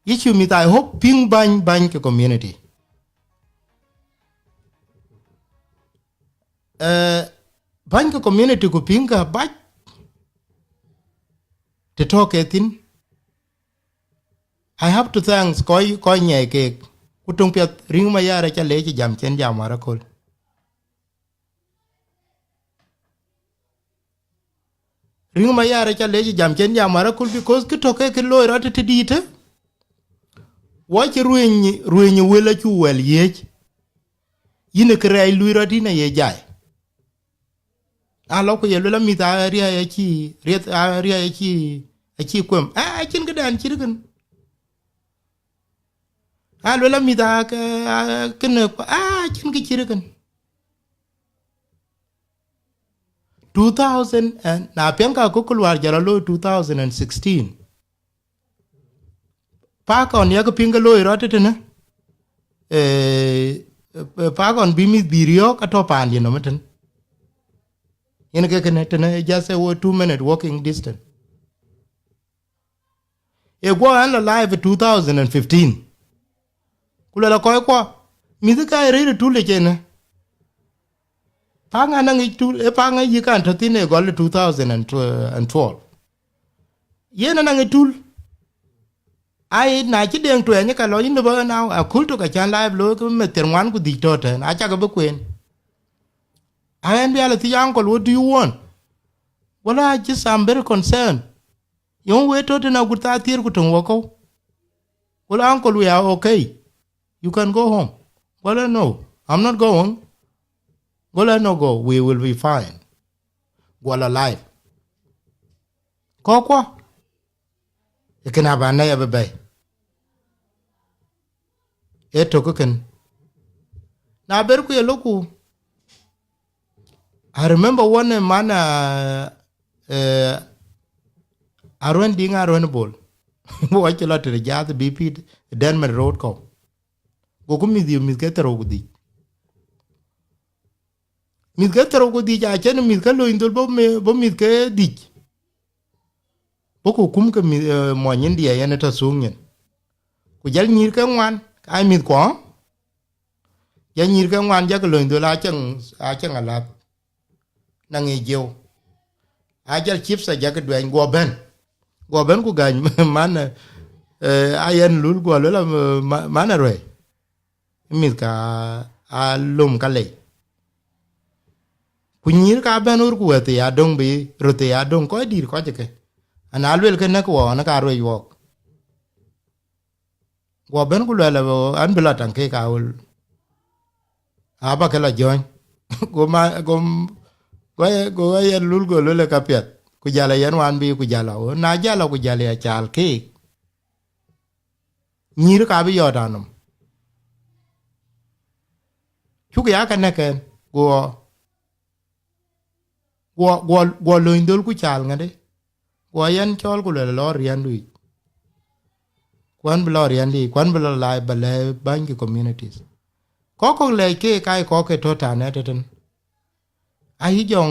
Issue mïth, I hope piŋ bäny, bäny ke community. Eh, bäny ke community ku piŋ ka bac të tɔ̈ ke thïn. I have to thanks kɔc, kɔc nyɛi keek. Ku töŋ piɛth Riŋ Mayar aca leec jam cen jam wär aköl. Riŋ Mayar aca leec jam cen jam wär aköl because kë tɔ̈ ke kë looi rɔt të dïïtë. Wɔ cï ruëny, ruëny wël acu wɛl yiëc. Yïn ë kërɛɛc lui rɔt yïn aye jai. A lɔ ku ye luel amïth a riɛɛc acï, riɛth a riɛɛc acï, acï kuem. A, acïn këdɛn cït kën. A luel amïth a kë, a kënë, a cïn kë cït kën. Two thousand and, na piɛŋ ka ku luar jɔl a looi two thousand and sixteen. Pak ɣɔn yakë piŋ ke looi rɔt tëtënë. Eh, eh, pak ɣɔn bï mïth bï riɔ̈ɔ̈k atɔ̈ paandiɛ̈ nɔm ëtën. Yen ke kënë tënë just a two minute walking distance. Ee guɔ ɛn lɔ live two thousand and fifteen. Ku luel a kɔc kuɔ, mïth ka ë rëër ë tul ë cenë. Paŋ anaŋ yic tul, ë paŋ ë yï kan tɔ̈ thïn ë gɔl ë two thousand and twelve. Yen anaŋ ë tul. Ai, na cï deŋ tuɛɛny ka lɔ yïn lëbë na aköl tök acan live looi ke meth thiër ŋuan ku dhïc tɔ̈ tɛ̈n, acakë bï kueen. Aɣɛn bï alë thiëc, uncle, what do you want? Wala, I just, I'm very concerned. Yöŋ wëët tɔ̈ tënë agut thaa thiër ku töŋ wakɔ̈u. Wala, uncle, we are okay. You can go home. Wala, no, I'm not going. Wala, no, go. We will be fine. Wala, live. Kɔ̈k kuɔ. Ë kën aba nɛy abï bɛ̈i. Ee tök ë kën. Na ber ku ye loku. I remember one man, uh, uh, Aruɛn Diŋ Aruɛn Bol. Wɔ cï lɔ tëde jath B P Denman Road kɔ̈u. Goku mïth yï mïth ke thërou ku dhïc. Mïth ke thërou ku dhïc acïn mïth ke löny dhöl bɔ̈ mi-, bɔ̈ mïth ke dhïc. Bɔ̈ ku kum ke mïth, eh, muɔny India yen ë tɔ̈ thuŋ nyin. Ku jäl nyïïr ke ŋuan, ai mïth kuɔ. Jäl nyïïr ke ŋuan jakë löny dhöl acäŋ, acäŋ alath. Naŋ ë jiëu. Ajäl chips ajakë duɛny guɔ bɛ̈n. Guɔ bɛ̈n ku gäny man, eh, ayɛn lul guɔ luel, eh, ma-, man Aruɛi. Mïth ka a lom ka lei. Ku nyïïr ka bɛ̈n ɣör ku wɛ̈th ya döŋ bï röth ya döŋ kɔc dïïr kɔc ëke. Ana luel ke näk wɔ, näk Aruɛi wɔɔk. Guɔ bɛ̈n ku luɛl, an bï lɔ taŋ keek aɣöl. aba ke la jɔny. Go ma go go go yen lul go lule ka piɛth, ku jala yen wan bi ku jala o na jala ku jala ya cal keek. Nyir ka bi yɔt anom. Cuk ya ka nɛken, go go go go lony dhol ku cal ŋade. Go yen cɔl ku lele lɔ riɛndu yic. Kuan bi lɔ riɛndu yic, kuan bi lɔ lai ba lɛ bany ki communities. Kɔk kɔk lɛc ke kai kɔk ke tɔ tan eteten. Ayi jɔŋ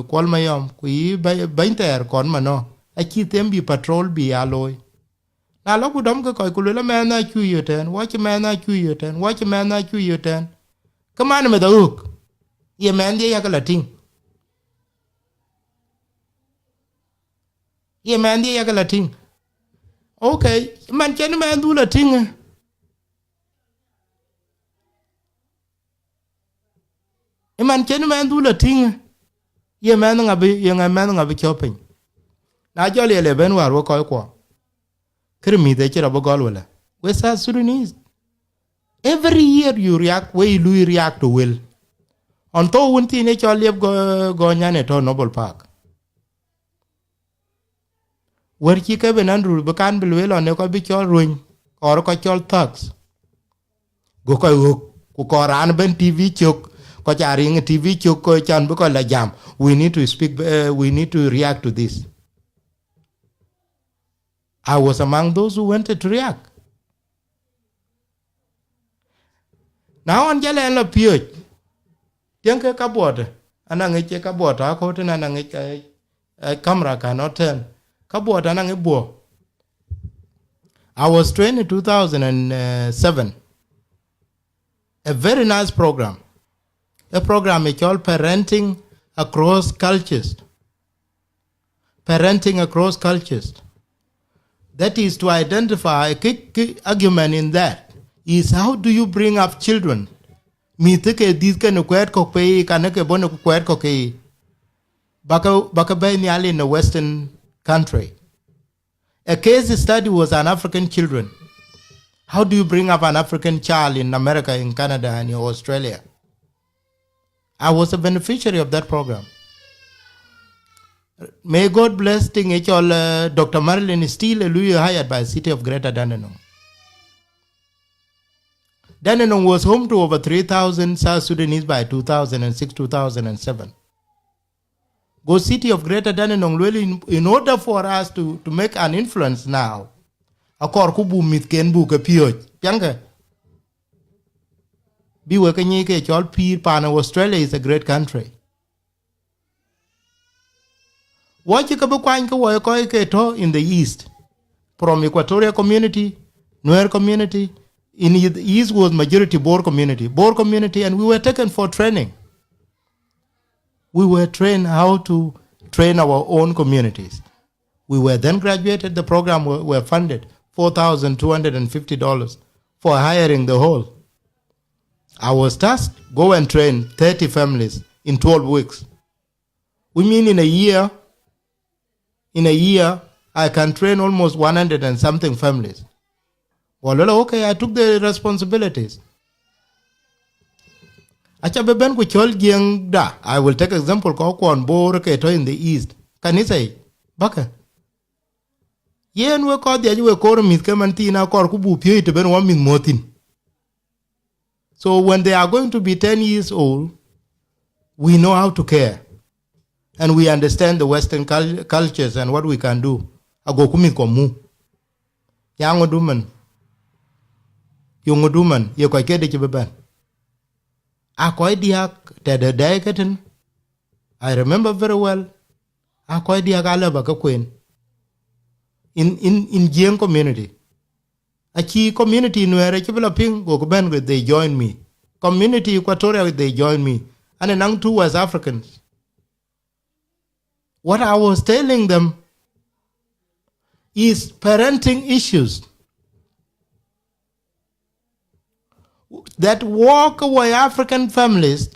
Kuɔl Mayɔm ku yi bɛny thɛɛr kɔn manɔ, aci them bi patrol bi a looi. Na lɔ ku dɔm ke kɔc ku luel amɛn a cu yö tɛn, wɔ ci mɛn a cu yö tɛn, wɔ ci mɛn a cu yö tɛn. Ke man meth aɣök, ye mɛn dhiɛ yak la tiŋ. Ye mɛn dhiɛ yak la tiŋ. Okay, man cen mɛn dhul a tiŋ. Ë man cen mɛn dhul a tiŋ, ye mɛn ŋa bï ye ŋa mɛn ŋa bï cɔp piny? Na jɔl ye le ben wäär we kɔc kuɔ, kërë mïth ë cï rɔ bï gɔl wëlë. We South Sudanese, every year you react, we lui react to will. On thou wun thin ë cɔl liep gɔ gɔ nyan ë tɔ Noble Park. Wër cï Kevin Andrew bï kan bï lueel ɔn ë kɔc bï cɔl rueny, kɔɔr kɔc cɔl thugs. Go kɔc ɣök, ku kɔɔr raan bɛn T V cök, kɔc aa riŋ T V cök, kɔc can bï kɔc la jam. We need to speak, uh, we need to react to this. I was among those who wanted to react. Na ɣɔn jal ɛn lɔ piööc, tiɛŋ ke kabuɔɔtë, anaŋic ke kabuɔɔtë akɔ̈u tën anaŋic a camera cannot turn. Kabuɔɔtë anaŋic buɔ. I was trained in two thousand seven. A very nice program. A program is called Parenting Across Cultures. Parenting Across Cultures. That is to identify a key, key argument in that is how do you bring up children? Mïth ke dhïth kën kuɛɛt kɔ̈k pei, kan ke bɔ̈ në kuɛɛt kɔ̈k ke. Bäkë, bäkë bɛ̈i nhial in a Western country. A case study was an African children. How do you bring up an African child in America, in Canada, and in Australia? I was a beneficiary of that program. May God bless thing ë cɔl, uh, Doctor Marilyn Steele, a lawyer hired by the city of Greater Dandenong. Dandenong was home to over three thousand South Sudanese by two thousand and six, two thousand and seven. Go city of Greater Dandenong luel in, in order for us to, to make an influence now, akɔɔr ku bu mïthken bu ke piööc, piɛŋkë. Bï wek ke nyic ke cɔl pïïr paan Australia is a great country. Wɔ cï ke bï kuany ke wɔ ye kɔc ke tɔ̈ in the east, from Equatoria community, Nuer community, in the east was majority Bor community, Bor community, and we were taken for training. We were trained how to train our own communities. We were then graduated, the program were, were funded four thousand two hundred and fifty dollars for hiring the hall. I was tasked, go and train thirty families in twelve weeks. We mean in a year, in a year, I can train almost one hundred and something families. Go luel, okay, I took the responsibilities. Aca bï bɛ̈n ku cɔl Jiëŋda, I will take example kɔc kuɔn Bor ke tɔ̈ in the east. Kanitha yic, bäkë. Yen we kɔc dhiac we koor mïth ke man thiin akɔɔr ku bu piööc të ben wɔ mïth muɔ̈th thïn. So when they are going to be ten years old, we know how to care. And we understand the Western cul-, cultures and what we can do. Ago ku mïth kɔ mu. Yaŋ ŋö duman. Yöŋ ŋö duman. Ye kɔc kedï cï bï bɛ̈n. A kɔc diäk tɛ̈dë dɛɛi ke tën. I remember very well. A kɔc diäk a lëu ba ke kuen. In, in, in Jiëŋ community. Aci community Nuɛɛr acï bï lɔ piŋ, gokï bɛ̈n, they join me. Community Equatoria, they join me. And anɔŋ two West Africans. What I was telling them is parenting issues that walk away African families.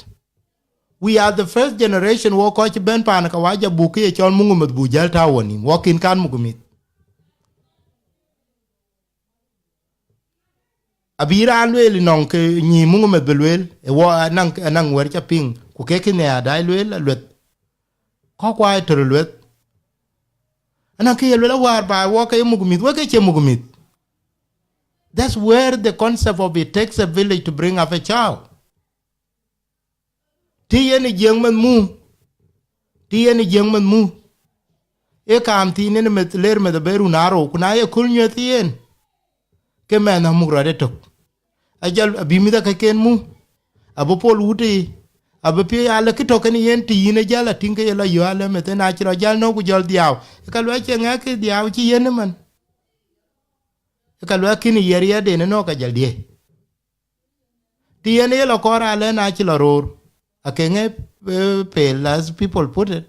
We are the first generation wɔ kɔc cï bɛ̈n paan Kawaja buk ke ye cɔl muŋ meth bu jäl tääu wɔ nïïm, wɔ kïn kan muk mïth. Abï raan lueel nɔŋ ke nyi muŋ meth bï lueel, ë wɔ anaŋ, anaŋ wɛ̈t ca piŋ, ku ke kï nhiaar daai lueel alueth. Kɔ̈k kuai tör lueth. Anaŋ kë ye lueel awäär baai wɔ ke ye muk mïth, wek ke cie muk mïth. That's where the concept of it takes a village to bring up a child. Tï yen ë jiëŋ meth mu, tï yen ë jiëŋ meth mu, ee kaam thiin yen meth ler meth abë run arou, ku na ye köl nyuɛth yen, ke mɛnh amuk rɔt etök. Ajal abï mïth akëcken mu, abï pol wut ë, abï piöc alë kë tɔ̈ kën yen tï yïn ë jäl atïŋ ke ye lɔ yö alë meth en acï rɔ jäl nɔ̈k ku jɔl dhiau. Ë ka luɛc cie ŋɛk ke dhiau cï yen ëmën. Ë ka luɛc kïn ë ye riɛɛrden ënɔ̈k ka jal diëë. Tï yen ye lɔ kɔɔr alë na cï lɔ roor, akeŋë, eh, pel, as people put it.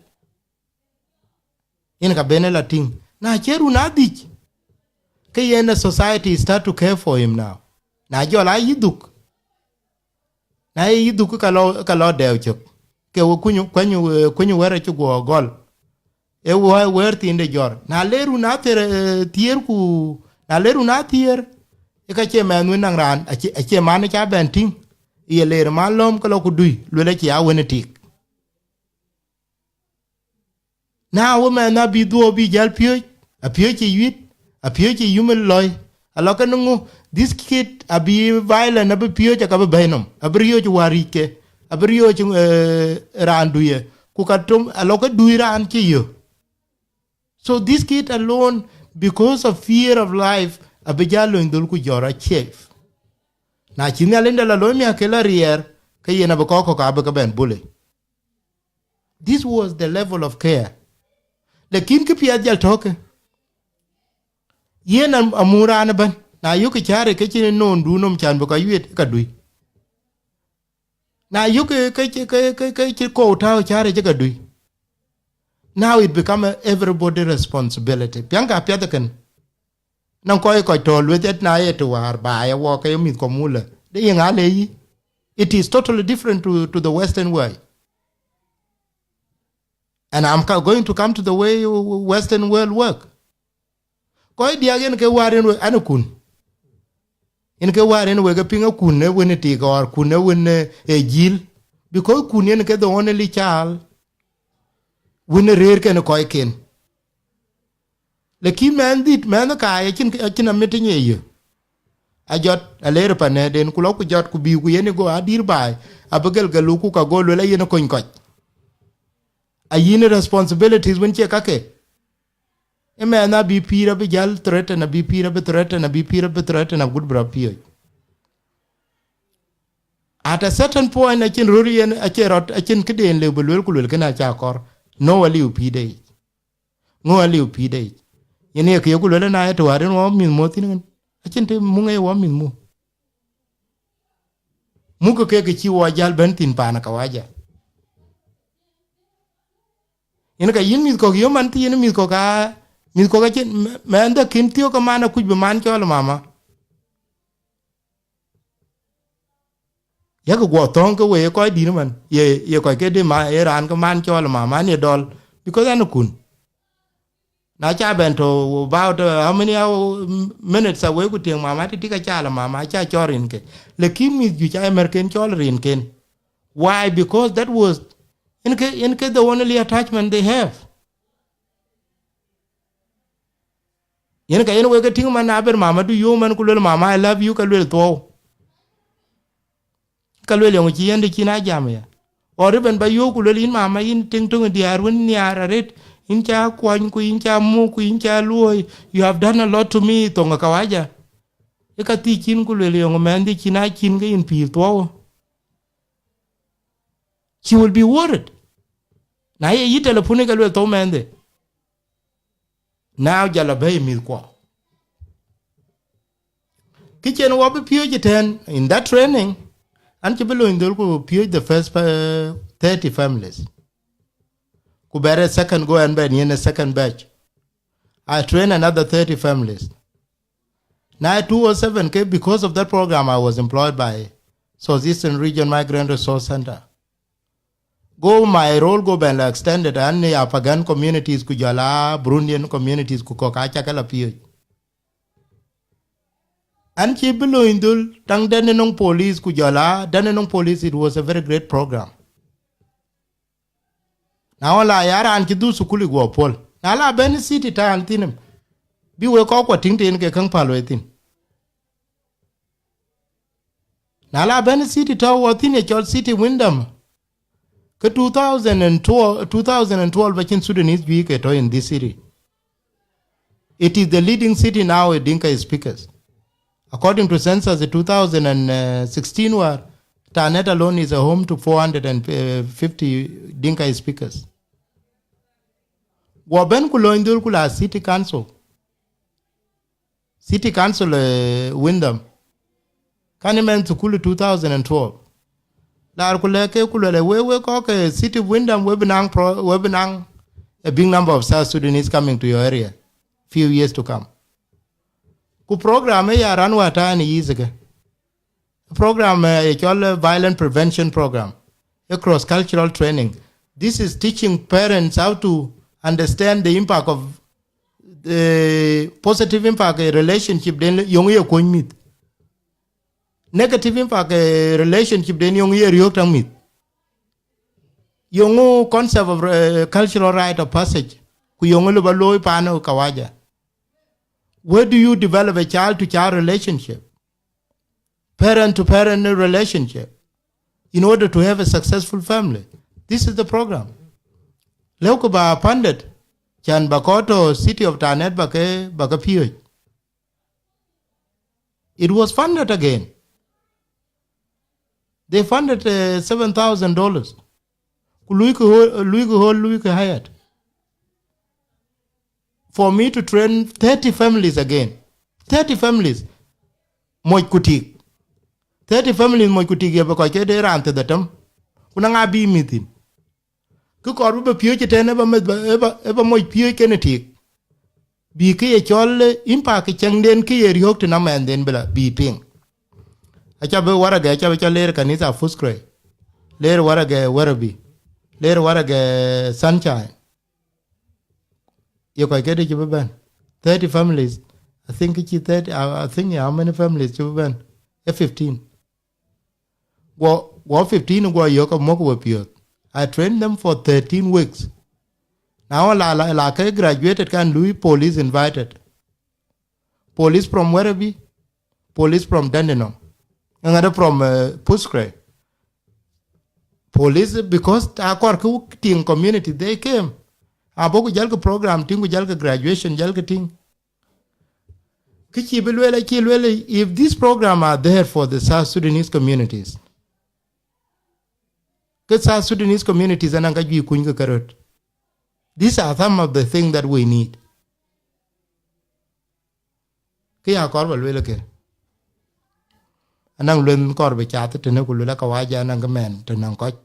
Yen ka ben ë lɔ tïŋ. Na cie run adhic, ke yen a society start to care for him now. Na jɔl a yï dhuk, na ye yï dhuk ka lɔ, ka lɔ dɛɛu cök. Ke we kuny, kuny, kuny wɛ̈r acï guɔ gɔl. Ee wä-, wɛ̈ɛ̈r thiin de jɔr. Na le run athiër, eh, thiër ku, na le run athiër, ë ka cie mɛnh wën naŋ raan, acie, acie man ca bɛn tïŋ. Ye ler man lɔ̈m ke lɔ ku dui, luel acie a wën ë tik. Na wë mɛnh abï dhuɔ̈k bï jäl piööc, apiööc cï yuit, apiööc cï yum ë lɔi. Alɔ ke në ŋö, this kid abï violent, abï piööc aka bï bɛ̈i nɔm, abï riööc wär yic ke, abï riööc, eh, raan duye, ku ka tom, alɔ ke dui raan cï yö. So this kid alone, because of fear of life, abï ja lony dhöl ku jɔr achief. Na cï Nhialic de la looi miäk ke la riɛɛr, ke yen abï kɔk kɔ̈k abï ke bɛn bully. This was the level of care. Lakin kë piɛth jal tɔ̈kë. Yen am-, amu raan ëbɛ̈n. Na yök cäär ke cïn nɔn du nɔm can bï kɔc wiet ka dui. Na yök ke, ke, ke, ke, ke cï kɔu tääu cäär cï ka dui. Now it become a everybody responsibility. Piɛŋ ka piɛth ëkën. Nɔŋ kɔc kɔc tɔ̈ lueth ë na ye të wäär baai awɔ ke ye mïth kɔmulë. De ye ŋa le yï? It is totally different to, to the Western world. And I'm co-, going to come to the way Western world work. Kɔc diäk yen ke wäär yen we-, an kun. Yen ke wäär yen wek e piŋ akun e wën e tik or kun e wën e, e jil. Because kun yen ke the only child wën e rëër kɛn kɔcken. Lakin mɛnh dhït, mɛnh kaai acïn, acïn amit ye yö. A jɔt, a leer panɛden, ku lɔ ku jɔt, ku bï ku yen go adïr baai, abï gël gëlu ku ka go luel ayen kony kɔc. A yïn responsibilities wën cie kake. Ëmɛn abï pïïr abï jäl threaten, abï pïïr abï threaten, abï pïïr abï threaten, agut bï rɔ piööc. At a certain point, acïn röt yen, acïn rɔt, acïn këden lëu bï luel ku luel kënë acä kɔr. No aliu pïïrde yic. Ŋö aliu pïïrde yic. Yen ye kë yeku luel ëna ë të wäär yen wɔ mïth muɔ̈th thïn ŋën. Acïn të muŋ ë wɔ mïth muɔ̈th. Muk ke ke cï wɔ jäl bɛ̈n thïn paan kawaja. Yen ka yïn mïth kɔ̈k yöm man thïn, mïth kɔ̈k aa, mïth kɔ̈k acïn, mɛ-, mɛn dhë kïn thiök ke man akuc bï man cɔl mama. Yak guɔ thɔ̈ŋ ke we ye kɔc dït man, ye, ye kɔc ke de ma, ye raan ke man cɔl mama, man ye dɔl, because an kun. Na ca bɛn to about, uh, how many hour, m-, minutes away ku tiɛŋ mama, ti tik aca la mama, aca cɔl rinke. Lakin mïth juëc aye mɛrken cɔl rinken. Why? Because that was, in ke, in ke the only attachment they have. Yen ka yen wek ke tïŋ man na ber mama du yöök man ku luel, "Mama, I love you," ka luel thuɔɔu. Ka luel yɔŋ cï yen de cïn a jam ya. Or even ba yöök ku luel, "Yïn mama, yïn tiŋ töŋ diäär wën nhiaar arët, yïn ca kuany ku yïn ca muk ku yïn ca luööi. You have done a lot to me," thoŋ kawaja. Ë ka thiëc cïn ku luel yɔŋ mɛnhdi cïn a cïn ke yïn pïïr thuɔɔu. She will be worried. Na ye yï telephone ka luel thou mɛnhdi. Now jal a bɛ̈i mïthkuɔ. Kë cïn wɔ bï piööc ëtɛ̈ɛ̈n in that training, an cï bï lony dhöl ku piööc the first, uh, thirty families. Ku bɛ̈ɛ̈r a second go and bɛ̈n yen a second batch. I train another thirty families. Na two oh seven ke, because of that program, I was employed by Southeastern Region Migrant Resource Center. Go my role go bɛn la extended, an ya Pagan communities ku jɔl a Burundian communities ku kɔ̈k aca ke la piööc. An cï bï lööny dhöl taŋ dɛn ë nɔŋ police ku jɔl a dɛn ë nɔŋ police, it was a very great program. Na ɣɔn la ya raan cï dhuk thukul ë guɔ puɔl, na la bɛ̈n city town thïn, bï wek kɔc kuɔ tïŋ tën ke käŋ päl wei thïn. Na la bɛ̈n city tɔ̈u wɔ thïn ë cɔl city Wyndham, ke two thousand and twelve, two thousand and twelve acïn Sudanese juëc ke tɔ̈ in this city. It is the leading city now with Dinka speakers. According to census in two thousand and sixteen, where Tanet alone is a home to four hundred and fifty Dinka speakers. Wɔ bɛ̈n ku lööny dhöl ku la city council. City Council, eh, Wyndham. Kan ëmɛn thukul two thousand and twelve. Laar ku lɛ̈k ke ku luɛl ë wek, wek kɔc ke city Wyndham, we bï naŋ pro-, we bï naŋ a big number of South Sudanese coming to your area few years to come. Ku program ë ya run wä tɛ̈n ë yith ke. Program, eh, ye cɔl, eh, violent prevention program, a cross cultural training. This is teaching parents how to understand the impact of the positive impact, eh, relationship den yöŋ ye kuɔny mïth. Negative impact, eh, relationship den yöŋ ye riöök taŋ mïth. Yöŋ concept of, eh, cultural rite of passage. Ku yöŋ lë ba looi paan kawaja. Where do you develop a child to child relationship? Parent to parent relationship in order to have a successful family. This is the program. Lëu ku ba funded, can ba kɔc tɔ̈ city of Tanet ba ke, ba ke piööc. It was funded again. They funded, uh, seven thousand dollars. Ku lui ke hol, lui ke hol, lui ke hired. For me to train thirty families again. Thirty families. Moc ku tik. Thirty families moc ku tik ye bï kɔc ke de raan thiërdhetem. Ku na ŋa bï mïth thïn? Kë kɔɔr bï bï piööc ëtɛ̈n ë ba meth ba, ë ba, ë ba moc piööc kenë tik. Bï kë ye cɔl, eh, impact cäŋden kë ye riöök tënë mɛnhden bï la, bï piŋ. Aca bï waragɛ, aca bï cɔl leer kanitha Footscray. Leer waragɛ Werribee. Leer waragɛ Sunshine. Ye kɔc kedï cï bï bɛ̈n. Thirty families. I think cï thirty, I, I think how many families cï bï bɛ̈n? Ë fifteen. Guɔ, guɔ fifteen guɔ yök amɔ̈k we piöth. I trained them for thirteen weeks. Na ɣɔn la, la, la ke graduated kan lui police invited. Police from Werribee, police from Dandenong. Ŋadë from, uh, Footscray. Police, because akɔɔr kë tiŋ community, they came. Abɔ̈ ku jälkë program tiŋ, ku jälkë graduation, jälkë tiŋ. Kë cï bï lueel, acï lueel, if this program are there for the South Sudanese communities, ke South Sudanese communities anɔŋ ka juëc kuny ke ke röt. These are some of the things that we need. Kë ya kɔɔr ba lueel ke. Anɔŋ lueel kɔɔr bï cath tënë ku lueel kawaja anɔŋ kë mɛn tënɔŋ kɔc.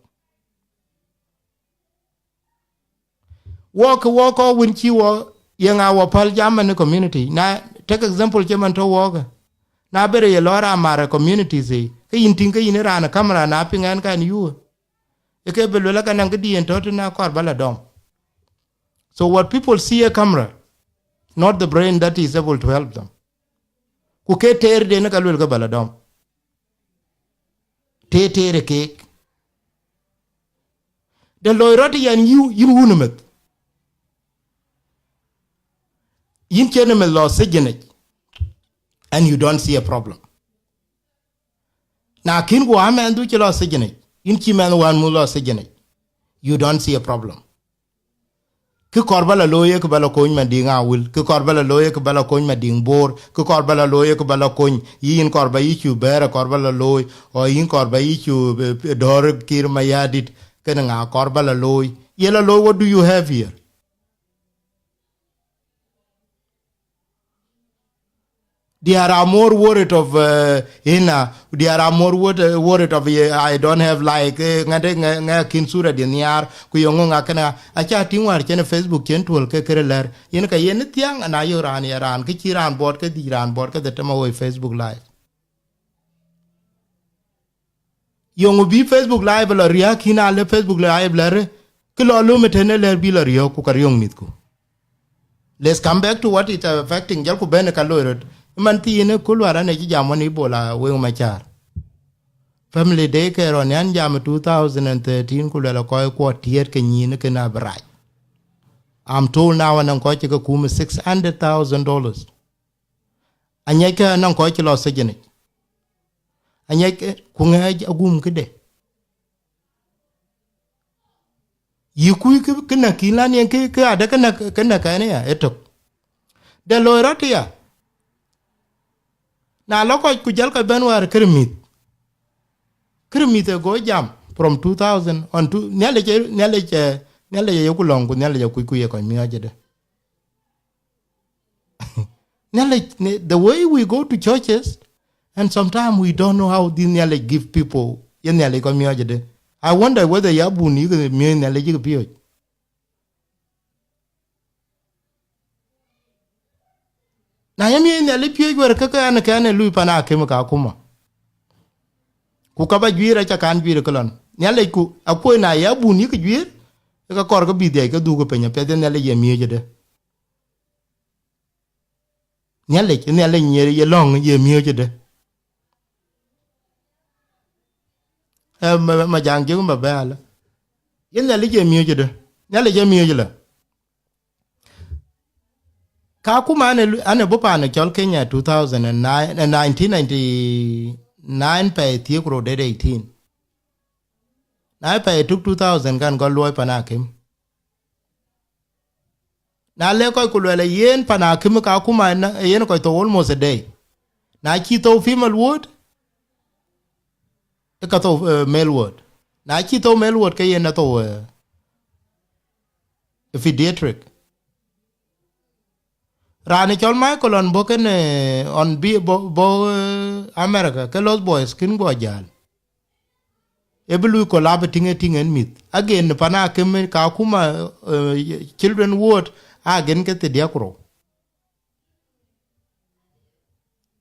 Wɔk, wɔk kɔc wën cï wɔ, ye ŋa wɔ päl jam në community. Na, take example cï man tɔ̈ wɔk. Na bërë ye lɔ raan mar communities, eh, ke yïn tïŋ ke yïn ë raan ë camera na piŋ ɛn kan yu. Ë ke bï lueel ka naŋ këdiɛ̈n tɔ̈ tënë akɔɔr ba la dɔm. So what people see a camera, not the brain that is able to help them. Ku ke teer den ka lueel ke ba la dɔm. Teer, teer ë keek. De loi rɔt yɛn yï, yïn wun ë meth. Yïn cïn ë meth lɔ sijinic, and you don't see a problem. Na kïn ku amɛnhdu cï lɔ sijinic, yïn cï mɛnh wään muth lɔ sijinic, you don't see a problem. Kë kɔɔr ba la looi, ye kë ba la kony Madiŋ Awil, kë kɔɔr ba la looi, ye kë ba la kony Madiŋ Bor, kë kɔɔr ba la looi, ye kë ba la kony yï, yïn kɔɔr ba yï cu bɛ̈ɛ̈r, kɔɔr ba la looi, or yïn kɔɔr ba yï cu, eh, dɔ̈ɔ̈r Kiir Mayardit, kënë ŋa kɔɔr ba la looi? Ye la looi, what do you have here? They are more worried of, uh, ina, they are more worried, worried of, uh, I don't have like, eh, ŋadë ŋa, ŋa kïn sura de nhiaar, ku yöŋö ŋa kënë, aca tïŋ wäär cïn Facebook cïn tuɔl ke kërë lɛ̈r. Yen ka yen thiäŋ, ana yök raan ye raan, kë cï raan buɔt ke dhïc, raan buɔt ke dhetem awoi Facebook Live. Yöŋ bï Facebook Live lɔ riääk, kïn a lë Facebook Live lɛ̈r, kë lɔ löm ëtënë lɛ̈r bï lɔ riɔ̈ɔ̈k ku ka riöŋ mïthku. Let's come back to what is affecting, jɔlku bɛ̈n ë ka loi röt. Man thiin ku luar an ë cï jam wën Ebola wek macär. Family day ke rɔn yan jam two thousand and thirteen ku luɛl kɔc kuɔ tiɛɛt ke nyin kën abï rac. I'm told now anɔŋ kɔc cï ke kum six hundred thousand dollars. Anyɛckë anɔŋ kɔc cï lɔ sijinic. Anyɛckë ku ŋɛɛc agum këde. Yï kuc kë kë näk kïn lan yen kë kë adë kë näk kë näk ɛn ya ëtök. De loi rɔt ya. Na lɔ kɔc ku jal kɔc bɛn wäär kërë mïth. Kërë mïth ë go jam from two thousand on to Nhialic ë- Nhialic ë- Nhialic ë yeku lɔŋ ku Nhialic ë kuc ku ye kɔc miɔɔc ëdë. Nhialic, ne- the way we go to churches, and sometimes we don't know how the Nhialic give people ye Nhialic kɔc miɔɔc ëdë. I wonder whether ya bun yïk miɔɔc Nhialic yïk piööc. Na ye miɔɔc Nhialic piööc wär ke ke an ke an ë lui pan akem ka kuma. Ku ka ba juiir aca kan juiir ke lɔn Nhialic ku akuɔi na ya bun yïk juiir, ke kɔr ke bï dhiac ke dhuk piny apiɛth ye Nhialic ye miɔɔc ëdë. Nhialic, Nhialic ye lɔŋ ye miɔɔc ëdë. Ë, ma- ma jaŋ jek ma bɛ̈ɛ̈l. Ye Nhialic ye miɔɔc ëdë. Nhialic ye miɔɔc ëlë. Ka kuma an ë lu- an ë bɔ̈ paan ë cɔl Kenya two thousand and nine, eh, nineteen ninety-nine pɛɛi thiëk rot det eighteen. Na pɛɛi tuk two thousand kan gɔl luɔi pan akem. Na le kɔc ku luɛl ë yen pan akim ka kuma yen kɔc thou almost a day. Na cï thou female ward, ë ka thou eh, male ward. Na cï thou male ward ke yen athou eh, pediatric. Raan ë cɔl Michael ɔn bɔ̈ kën eh, ɔn bi bɔ̈ bɔ̈ eh, America ke Lost Boys kën guɔ jäl. Ë bï lui kolap ë tiŋ ë tiŋ en mïth. Again, pan akim ka kuma eh, children ward agen ke thidiak rou.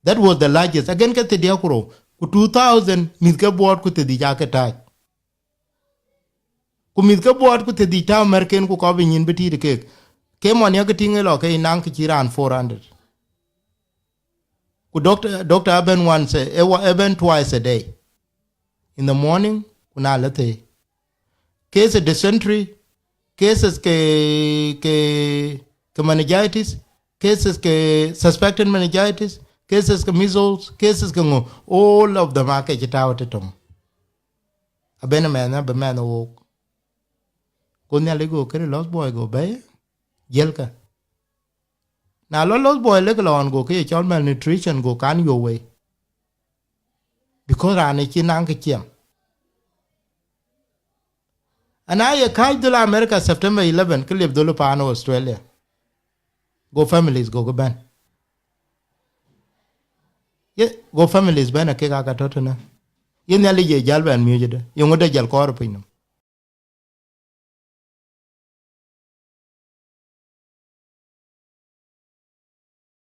That was the largest. Agen ke thidiak rou. Ku two thousand mïth ke buɔɔt ku thidhic ake taac. Ku mïth ke buɔɔt ku thidhic tääu märken ku kɔp ë nyin bï tiit keek. Ke mɔn yakë tiŋ ë lɔ ke inaŋ kë cï raan four hundred. Ku doctor, doctor abɛn once a, ë wa- ë bɛn twice a day. In the morning, ku na lë thëi. Case of dysentery, cases ke, ke, ke meningitis, cases ke suspected meningitis, cases ke measles, cases ke ŋö, all of them ake cï tääu tëtɔŋ. Abɛn mɛnh abï mɛnh wok. Go Nhialic go kërë Lost Boy go bɛ̈i, jiëlkë. Na lɔ Lost Boy lek lɔn go ke ye cɔl malnutrition go kan yuɔ wei. Because raan ë cï naŋ kë ciɛm. Ana ye kääc dhöl America September eleven, ke liep dhöl paan Australia. Go families go ke bɛ̈n. Ye, go families bɛ̈n akek aka tɔ̈ tënë. Ye Nhialic ye jäl bɛn miöc ëdë. Ye ŋö de jäl kɔɔr piny nɔm.